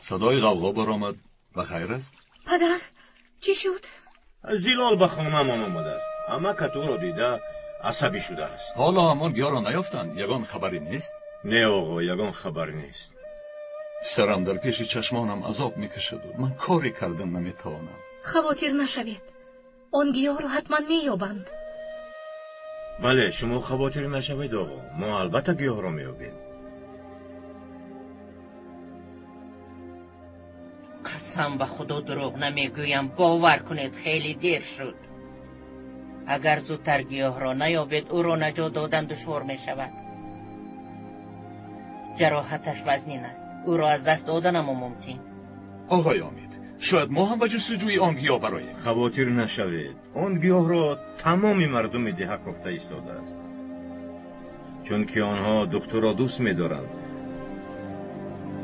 Садои ғавғо баромад. Ба хайр аст? Падар, чӣ шуд? Зилол ба хонаамон омадааст. Амакат ӯро дида асабӣ шудааст. Ҳоло ҳамон гиёҳро наёфтанд? Ягон хабаре нест? Не, оғо, ягон хабар нест. Писарам дар пеши чашмонам азоб мекашаду ман коре кардан наметавонам. Хавотир нашавед, он гиёҳро ҳатман меёбанд. Бале, шумо хавотир нашавед, оғо, мо албатта гиёҳро меёбем. Қасам ба Худо, дурӯғ намегӯям, бовар кунед, хеле дер шуд. Агар зудтар гиёҳро наёбед, ӯро наҷот додан душвор мешавад. Ҷароҳаташ вазнин аст, ӯро аз даст доданам мумкин. Оғои Омид, шояд мо ҳам ба ҷустуҷӯи он гиёҳ бароем. Хавотир нашавед, он гиёҳро тамоми мардуми деҳа кофта истодааст, чунки онҳо духтурро дӯст медоранд,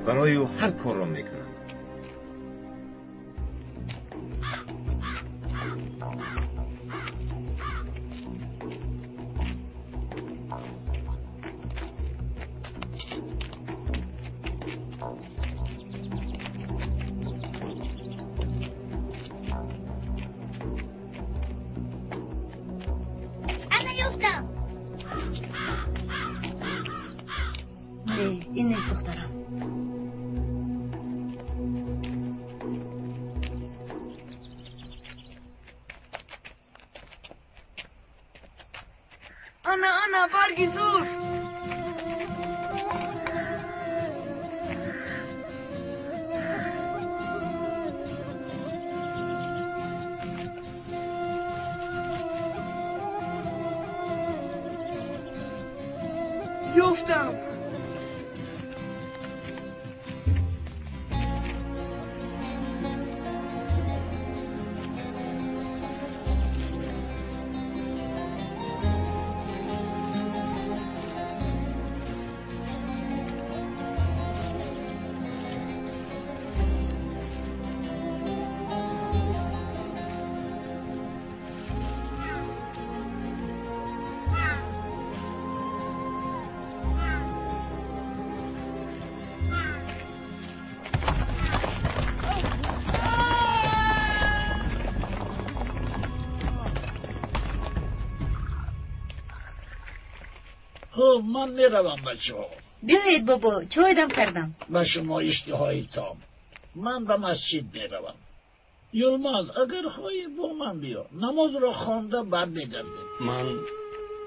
барои ӯ ҳар корро мекунанд. Ин нест, духтарам. Ана, ана, барги зур. Ёфтам. Хуб, ман меравам, бачаҳо. Биёед, бобо, чой дам кардам. Ба шумо иштиҳои том. Ман ба масҷид меравам. Юлмаз, агар хоҳӣ бо ман биё. Намозро хонда бармегардем.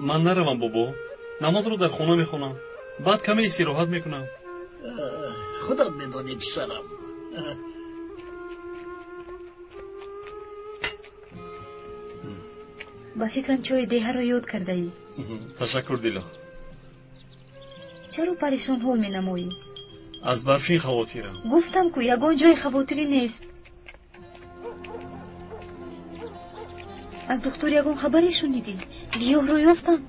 Ман наравам, бобо. Намозро дар хона мехонам. Баъд каме истироҳат мекунам. Худат медонӣ, писарам. Ба фикрам чойи деҳаро ёд кардаӣ. Ташаккур, Дило. Чаро парешонҳол менамоӣ? Аз барфин хавотирам. Гуфтам ку, ягон ҷои хавотирӣ нест. Аз духтур ягон хабаре шунидӣ? Гиёҳро ёфтанд?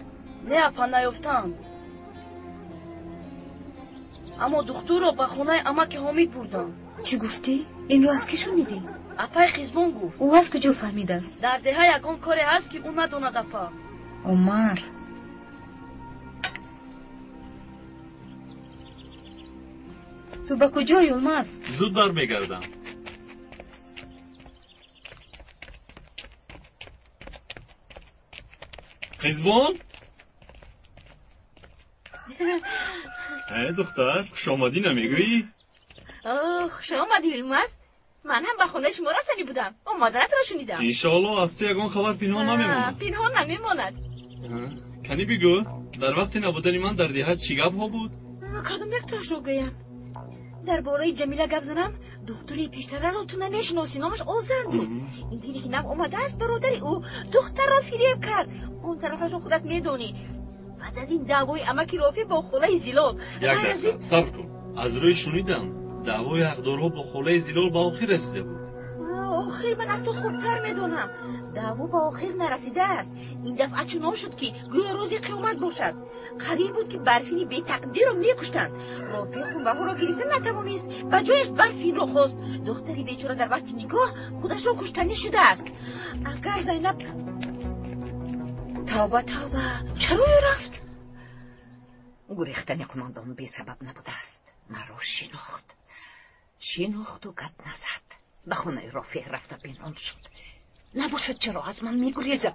Не, апа, наёфтанд. Аммо духтурро ба хонаи амаки Ҳомид бурданд. Чӣ гуфтӣ? Инро аз кӣ шунидӣ? Апаи Қизбон гуфт. Ӯ аз куҷо фаҳмидааст? Дар деҳа ягон коре ҳаст, ки ӯ надонад, апа. Умар, ту ба куҷо, Юлмаз? Зуд бармегардам. Қизбон? Э, духтар, хушомадӣ намегӯӣ? Хушомадӣ, Юлмаз. Ман ҳам ба хонаи шумо расанӣ будам. Омаданатро шунидам. Иншоалло аз ту ягон хабар пинҳон намемонад. Пинҳон намемонад. Кани бигӯ, дар вақти набудани ман дар деҳа чӣ гапҳо буд? Кадом яктоашро гӯям? Дар бораи Ҷамила гап занам, духтури пештараро ту намешиносӣ, номаш Озан буд. Ин диде ки нав омадааст, бародари ӯ духтарро фиреб кард. Он тарафашро худат медонӣ. Баъд аз ин даъвои амаки Рофеъ бо холаи Зилол. Як дақиқа, сабр кун. Аз рӯи шунидам, даъвои ҳақдорҳо бо холаи Зилол ба охир расида буд. Охир ман аз ту хубтар медонам. Даъво ба охир нарасидааст. Ин дафъа чунон шуд, ки гӯё рӯзи қиёмат бошад. Қариб буд, ки Барфини бетақдирро мекуштанд. Рофеъ хунбаҳоро гирифта натавонист, ба ҷояш Барфинро хост. Духтари бечора дар вақти никоҳ худашро куштанӣ шудааст. Агар Зайнаб, тавба, тавба, чаро ӯ рафт? Гурехтани қумондон бесабаб набудааст. Маро шинохт, шинохту гап назад. Ба хонаи Рофеъ рафта пинҳон шуд. Набошад, чаро аз ман мегурезад?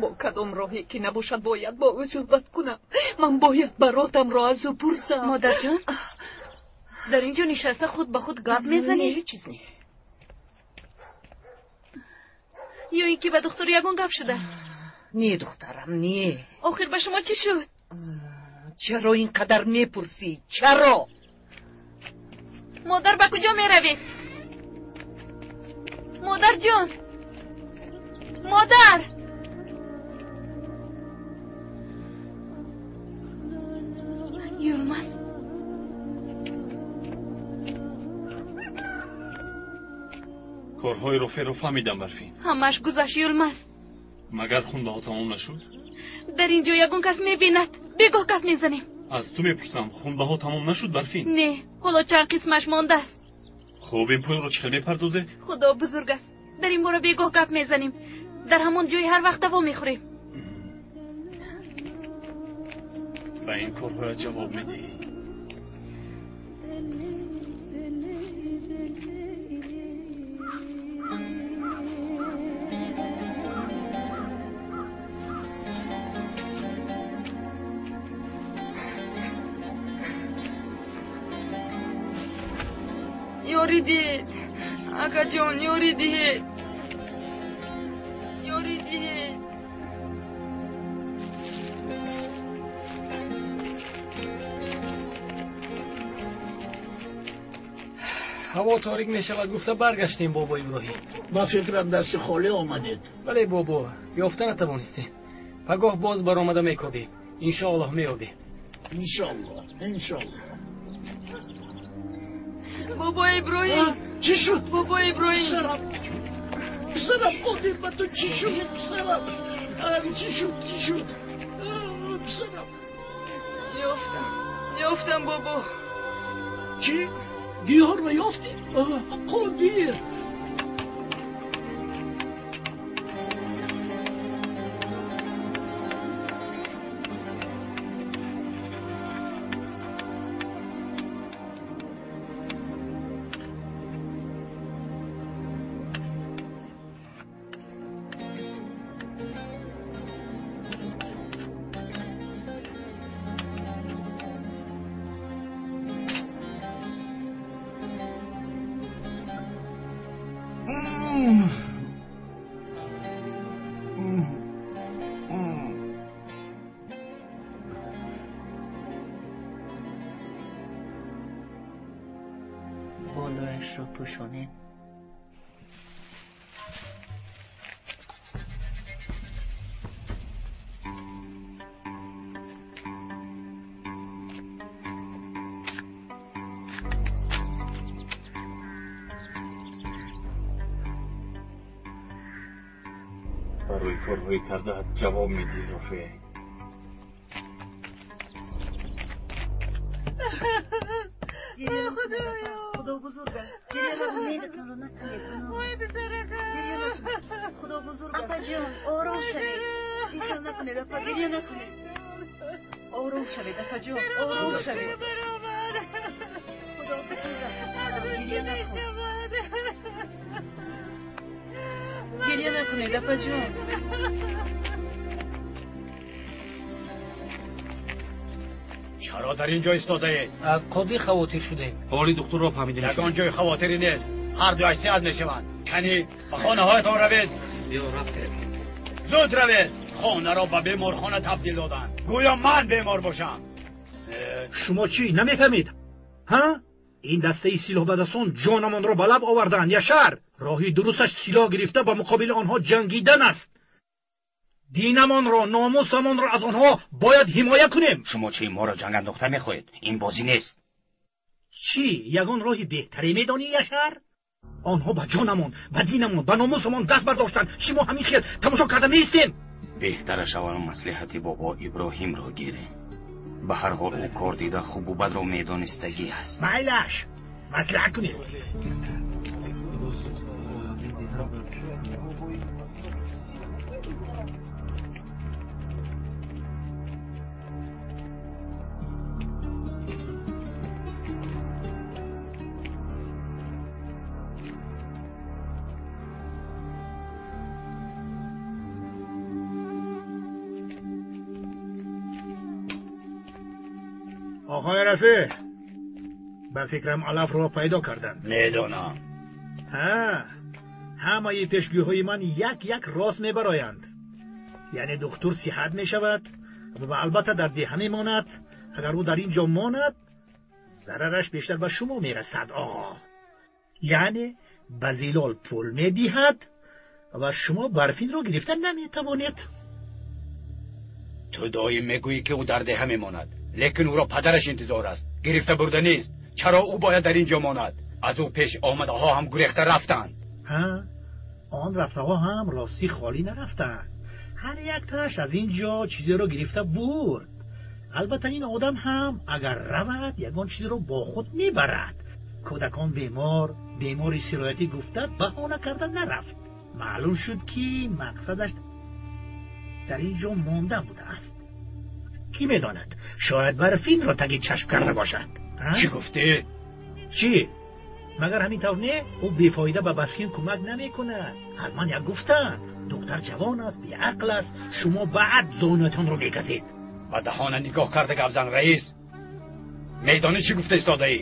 Бо кадом роҳе ки набошад, бояд бо ӯ суҳбат кунам. Ман бояд баротамро аз ӯ пурсам. Модарҷон, Дар инҷо нишаста худ ба худ гап мезанӣ? Ҳеҷ чиз не. Ё ин ки ба духтур ягон гап шудааст? Не, духтарам, не. Охир ба шумо чӣ шуд? Чаро ин қадар мепурсӣ? Чаро? Модар, ба куҷо меравед? Модарҷон, модар! Юлмаз, корҳои Рофеъро фаҳмидам, Барфин. Ҳамааш гузашт, Юлмаз. Магар хунбаҳо тамом нашуд? Дар ин ҷо ягон кас мебинад. Бегоҳ гап мезанем. Аз ту мепурсам, хунбаҳо тамом нашуд, Барфин? Не, ҳоло чанд қисмаш мондааст. Хуб, ин пулро чӣ хел мепардозед? Худо бузург аст. Дар ин бора бегоҳ гап мезанем. Дар ҳамон ҷои ҳар вақт даво мехӯрем. Ба ин корҳоя ҷавоб медиҳӣ. Ёрӣ диҳед, акаҷон, ёрӣ диҳед, ёрӣ диҳед. Ҳаво торик мешавад, гуфта баргаштем, бобо Иброҳим. Ба фикрам дасти холӣ омадед. Бале, бобо, ёфта натавонистем. Пагоҳ боз баромада мекобем. Иншоаллоҳ меёбем. Иншоаллоҳ, иншоаллоҳ. Бобо Иброҳим, чӣ шуд? Бобо Иброҳим, писарам, писарам, Қодир, ба ту чӣ шуд? Писарам, чӣ шуд? Чӣ шуд? Писарам. Ёфтам, ёфтам, бобо. Чӣ? Гиёҳро ёфтӣ? Қодир! Болояшро пӯшонем. Барои корҳои кардаат ҷавоб медиҳӣ, Рофеъ. Худо бузург аст. Умедатонро накунед. Вой, писаракам! Гиря накунед. Худо бузург аст. Апаҷон, ором шавед. Ин хел накунед, апа, гиря накунед. Ором шавед, апаҷон, ором шавед. Худо бузург аст. Гиря накун. Гиря накунед, апаҷон. Чаро дар ин ҷо истодаед? Аз Қодир хавотир шудем. Ҳоли духтурро фаҳмида ягон ҷои хавотирӣ нест. Ҳар дуяш сиҳат мешаванд. Канӣ, ба хонаҳоятон равед. Зуд равед. Хонаро ба беморхона табдил доданд. Гӯё ман бемор бошам. Шумо чӣ намефаҳмед? Ҳа? Ин дастаи силоҳбадасон ҷонамонро ба лаб оварданд, Яшар. Роҳи дурусташ силоҳ гирифта ба муқобили онҳо ҷангидан аст. Динамонро, номусамонро аз онҳо бояд ҳимоя кунем. Шумо чӣ, моро ҷанг андохта мехоҳед? Ин бозӣ нест. Чӣ, ягон роҳи беҳтаре медонӣ, Яшар? Онҳо ба ҷонамон, ба динамон, ба номусамон даст бардоштанд. Чӣ мо ҳамин хел тамошо карда меистем? Беҳтараш аввал маслиҳати бобо Иброҳимро гирем. Ба ҳар ҳол ӯ кор дида хубу бадро медонистагӣ аст. Майлаш, маслиҳат кунем. آقای رفیع، Ба фикрам алафро пайдо карданд. Медонам. Ҳа, ҳамаи пешгӯиҳои ман як як рост мебароянд. Яъне духтур сиҳат мешавад ва албатта дар деҳа мемонад. Агар ӯ дар ин ҷо монад, зарараш бештар ба шумо мерасад, оғо. Яъне ба Зилол пул медиҳад ва шумо Барфинро гирифта наметавонед. Ту доим мегӯӣ, ки ӯ дар деҳа мемонад, лекин ӯро падараш интизор аст. Гирифта бурда нест. Чаро ӯ бояд дар ин ҷо монад? Аз ӯ пеш омадаҳо ҳам гурехта рафтанд. Ҳа, он рафтаҳо ҳам ростӣ холӣ нарафтанд. Ҳар якташ аз ин ҷо чизеро гирифта бурд. Албатта ин одам ҳам агар равад, ягон чизеро бо худ мебарад. Кӯдакон бемор, бемори сироятӣ гуфта баҳона карда нарафт. Маълум шуд, ки мақсадаш дар ин ҷо мондан будааст. Кӣ медонад, шояд Барфинро таги чашм карда бошад. Чӣ гуфтӣ? Чӣ? Магар ҳамин тавр не? Ӯ бефоида ба Барфин кӯмак намекунад. Аз ман як гуфтанд, духтар ҷавон аст, беақл аст, шумо баъд зонуятонро мегазед. Ба даҳона нигоҳ карда гап зан, раис. Медонӣ чӣ гуфта истодаӣ?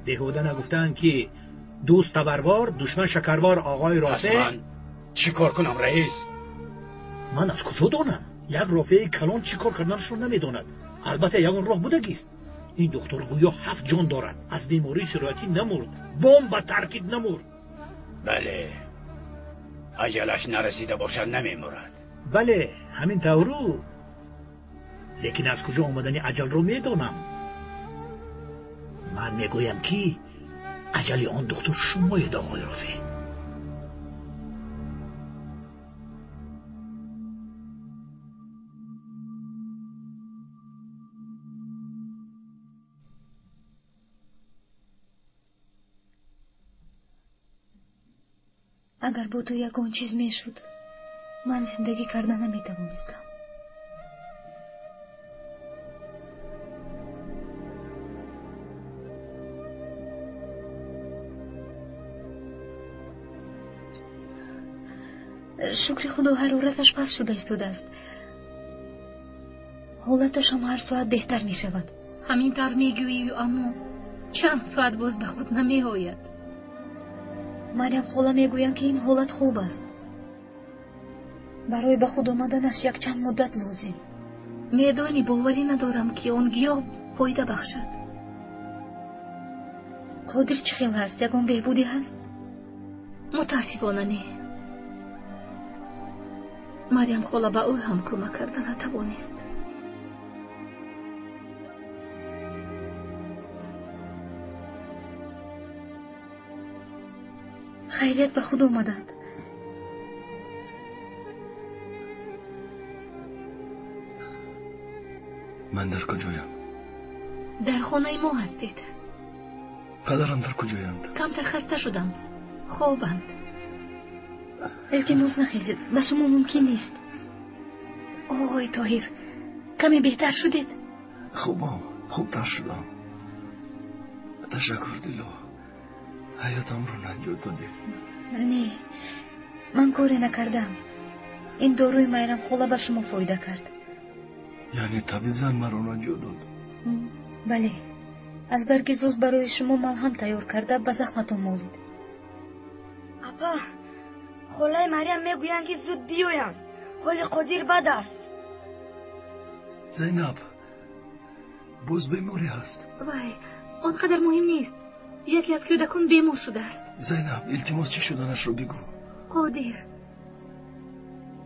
Беҳуда нагуфтаанд, ки дӯст табарвор, душман шакарвор, оғои Рофеъ. Пас ман чӣ кор кунам, раис? Ман аз куҷо донам? Як Рофеи калон чӣ кор карданашро намедонад. Албатта ягон роҳ будагист. Ин духтур гӯё 7 ҷон дорад. Аз бемории сироятӣ намурд, бомба таркид намурд. Бале, аҷалаш нарасида бошад, намемурад. Бале, ҳамин тавру. Лекин аз куҷо омадани аҷалро медонам. Ман мегӯям, ки аҷали он духтур шумоед, оғои Рофеъ. Агар бо ту ягон чиз мешуд, ман зиндагӣ карда наметавонистам. Шукри Худо, ҳарораташ паст шуда истодааст. Ҳолаташам ҳар соат беҳтар мешавад. Ҳамин тавр мегӯӣ, аммо чанд соат боз ба худ намеояд. Марьям хола мегӯянд, ки ин ҳолат хуб аст. Барои ба худ омаданаш якчанд муддат лозим. Медонӣ, боварӣ надорам, ки он гиёҳ фоида бахшад. Қодир чӣ хел ҳаст? Ягон беҳбудӣ ҳаст? Мутаассифона не. Марьям хола ба ӯ ҳам кӯмак карда натавонист. Хайрият ба худ омаданд. Ман дар куҷоям? Дар хонаи мо ҳастед. Падарам дар куҷоянд? Камтар хаста шуданд, хобанд. Илтимос, нахезед, ба шумо мумкин нест. Оғои Тоҳир, каме беҳтар шудед? Хубам, хубтар шудам. Ташаккур, Дило, ҳаётамро наҷот додӣ. Не, ман коре накардам. Ин доруи Майрам хола ба шумо фоида кард. Яъне табибзан маро наҷот дод? Бале, аз барги зуз барои шумо малҳам тайёр карда ба захматон молид. Апа, холаи Марьям мегӯянд, ки зуд биёям. Ҳоли Қодир бад аст. Зайнаб, боз беморӣ ҳаст? Вай, он қадар муҳим нест. Яке аз кӯдакон бемор шудааст. Зайнаб, илтимос, чӣ шуданашро бигӯ. Қодир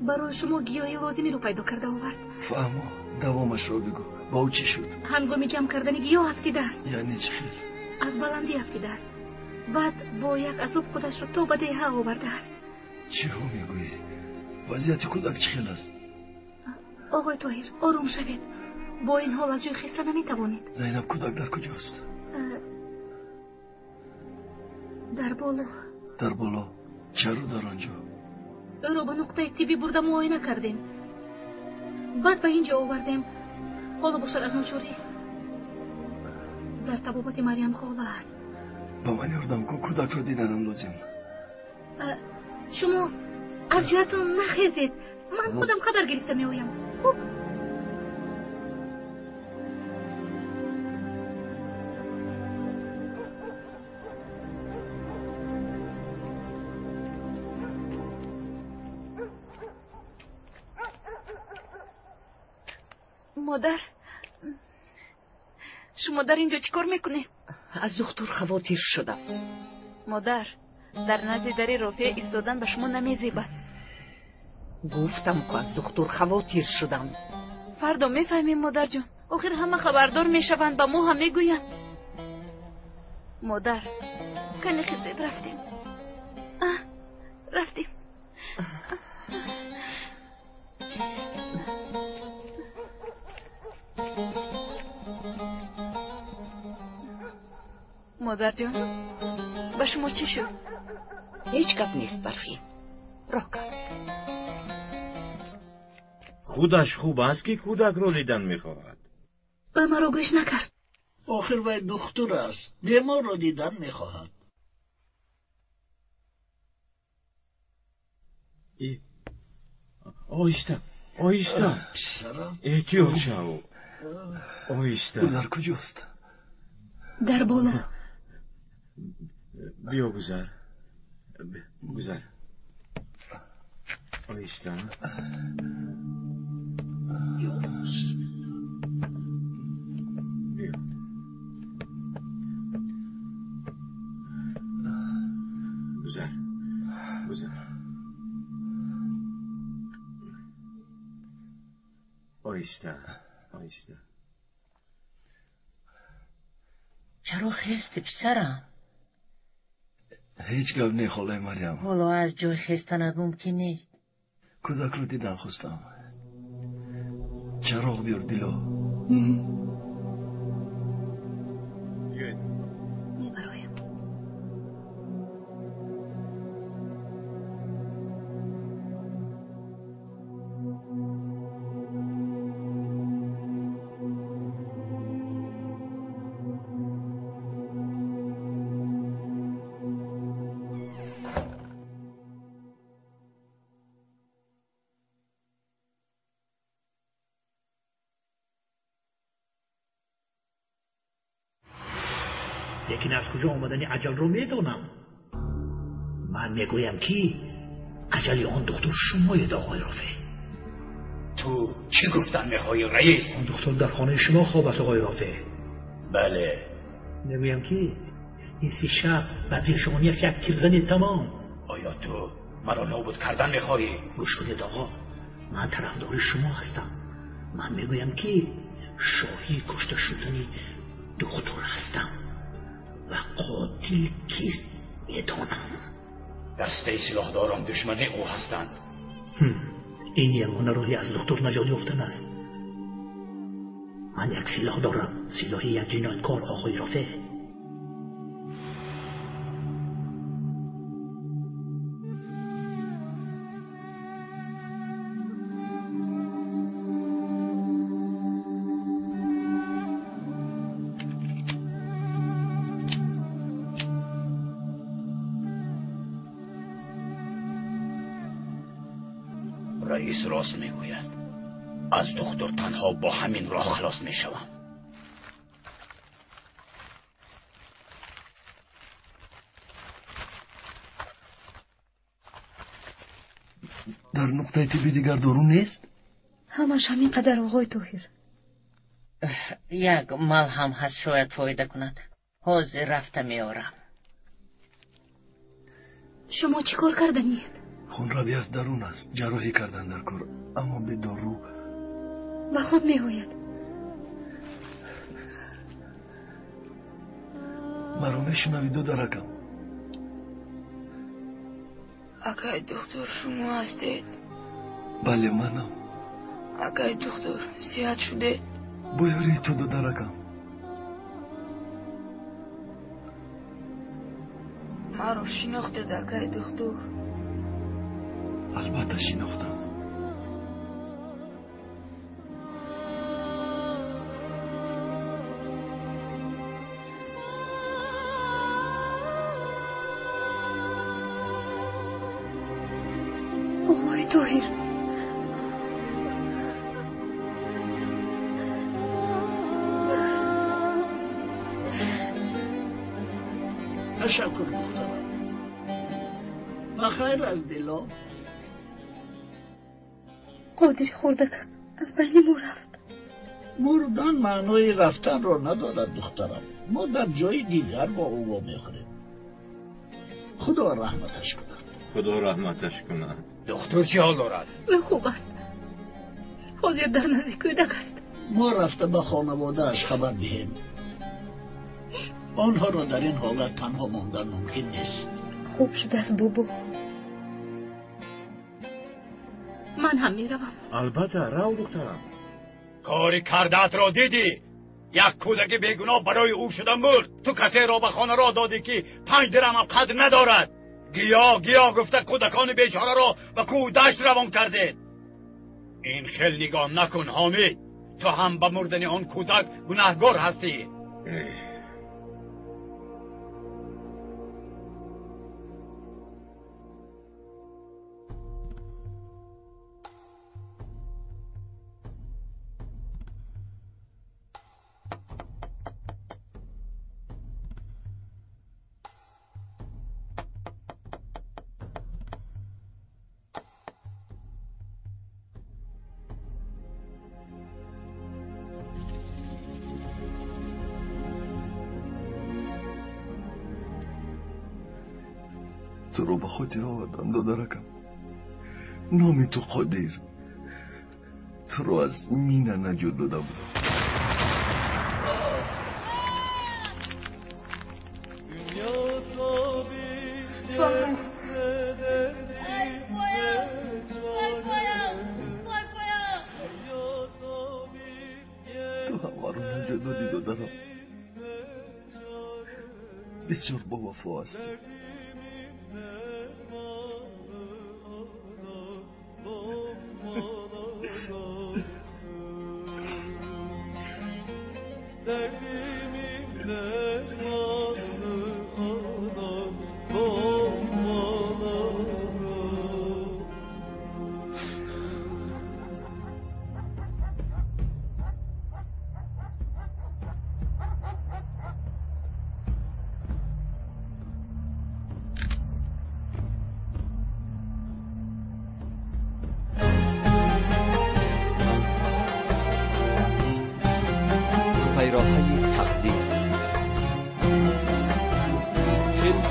барои шумо гиёҳи лозимиро пайдо карда овард. Фаҳмо, давомашро бигӯ. Ба ӯ чӣ шуд? Ҳангоми ҷамъ кардани гиёҳ афтидааст. Яъне чӣ хел? Аз баландӣ афтидааст. Баъд бо як азоб худашро то ба деҳа овардааст. Чиҳо мегӯӣ? Вазъияти кӯдак чӣ хел аст? Оғои Тоҳир, ором шавед. Бо ин ҳол аз ҷой хеста наметавонед. Зайнаб, кӯдак дар куҷост? Дар боло. Дар боло? Чаро дар он ҷо? Ӯро ба нуқтаи тиббӣ бурда муоина кардем. Баъд ба ин ҷо овардем. Ҳоло бошад аз ночорӣ дар табобати Марьям хола аст. Ба ман ёрдам кун, кӯдакро диданам лозим. Шумо аз ҷоятон нахезед, ман худам хабар гирифта меоям. Хуб? Модар, шумо дар инҷо чӣ кор мекунед? Аз духтур хавотир шудам. Модар, дар назди дари Рофеа истодан ба шумо намезебад. Гуфтам ку аз духтур хавотир шудам. Фардо мефаҳмем, модарҷон. Охир ҳама хабардор мешаванд, ба мо ҳам мегӯянд. Модар, кани хизед, рафтем. Рафтем. Модарҷон, ба шумо чӣ шуд? Ҳеҷ гап нест, Барфин. Роҳ кард. Худаш хуб аст, ки кӯдакро дидан мехоҳад. Ӯ маро гӯш накард. Охир вай духтур аст, беморро дидан мехоҳад. Оҳиста, оҳиста, эҳтиёт шав, оҳиста. Ӯ дар куҷост? Дар боло. Биё, гузар, гузар, оҳиста. Биё. Гузар, гузар, оҳиста, оҳиста. Чаро хести, писарам? Ҳеҷ гап не, холаи Марьям. Ҳоло аз ҷой хестанат мумкин нест. Кӯдакро дидан хостам. Чароғ биёр, Дило. Мебароям. Лекин аз куҷо омадани аҷалро медонам. Ман мегӯям, ки аҷали он духтур шумоед, оғои Рофеъ. Ту чӣ гуфтан мехоҳӣ, раис? Он духтур дар хонаи шумо хоб аст, оғои Рофеъ. Бале. Мегӯям, ки ин се шаб ба пешониаш як тирзани тамом. Оё ту маро нобуд кардан мехоҳӣ? Гӯш кунед, оғо, ман тарафдори шумо ҳастам. Ман мегӯям, ки шоҳии кушта шудани духтур ҳастам ва қотил кист медонам. Дастаи силоҳдорон душмани ӯ ҳастанд. Ин ягона роҳи аз духтур наҷот ёфтан аст. Ман як силоҳ дорам, силоҳи як ҷинояткор, оғои Рофеъ. Раис рост мегӯяд. Аз духтур танҳо бо ҳамин роҳ халос мешавам. Дар нуқтаи тибби дигар дору нест? Ҳамаш ҳамин қадар, оғои Тоҳир. Як малҳам ҳаст, шояд фоида кунад. Ҳозир рафта меорам. Шумо чӣ кор карданиед? Хунравӣ аз дарун аст, ҷарроҳӣ кардан дар кор, аммо бе дору. Ба худ меояд. Маро мешунавӣ, додаракам? Акай духтур, шумо ҳастед? Бале, манам. Акай духтур, сиҳат шудед? Бо ёрии ту, додаракам. Маро шинохтед, акай духтур? Албатта шинохтам. Оғои Тоҳир, Ташаккур, духтарам. Ба хайр аз Дило. Қодири хурдак аз байни мо рафт. Мурдан маънои рафтанро надорад, духтарам. Мо дар ҷои дигар бо ӯ вомехӯрем. Худо раҳматаш кунад. Худо раҳматаш кунад. Духтур чӣ ҳол дорад? Ӯ хуб аст. Ҳозир дар назди кӯдак аст. Мо рафта ба хонаводааш хабар диҳем. Онҳоро дар ин ҳолат танҳо мондан мумкин нест. Хуб шудааст, бобо. Ман ҳам меравам. Албатта, рав, духтарам. Кори кардаатро дидӣ? Як кӯдаки бегуноҳ барои ӯ шуда мурд. Ту касеро ба хона роҳ додӣ, ки 5 дирамам қадр надорад. Гиёҳ гиёҳ гуфта кӯдакони бечораро ба кӯҳу дашт равон кардед. Ин хел нигоҳ накун, Ҳомид. Ту ҳам ба мурдани он кӯдак гунаҳгор ҳастӣ. Туро ба хотир овардам, додаракам. Номи ту Қодир. Туро аз мина наҷот дода будам. Ту ҳамаро наҷот додӣ, додарам. Бисёр бовафо ҳастӣ.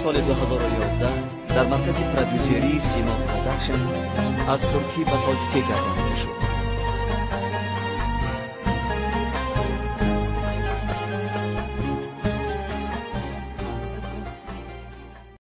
Соли 2011 дар маркази продюсерии Симо Продакшн аз туркӣ ба тоҷикӣ гардонида шуд.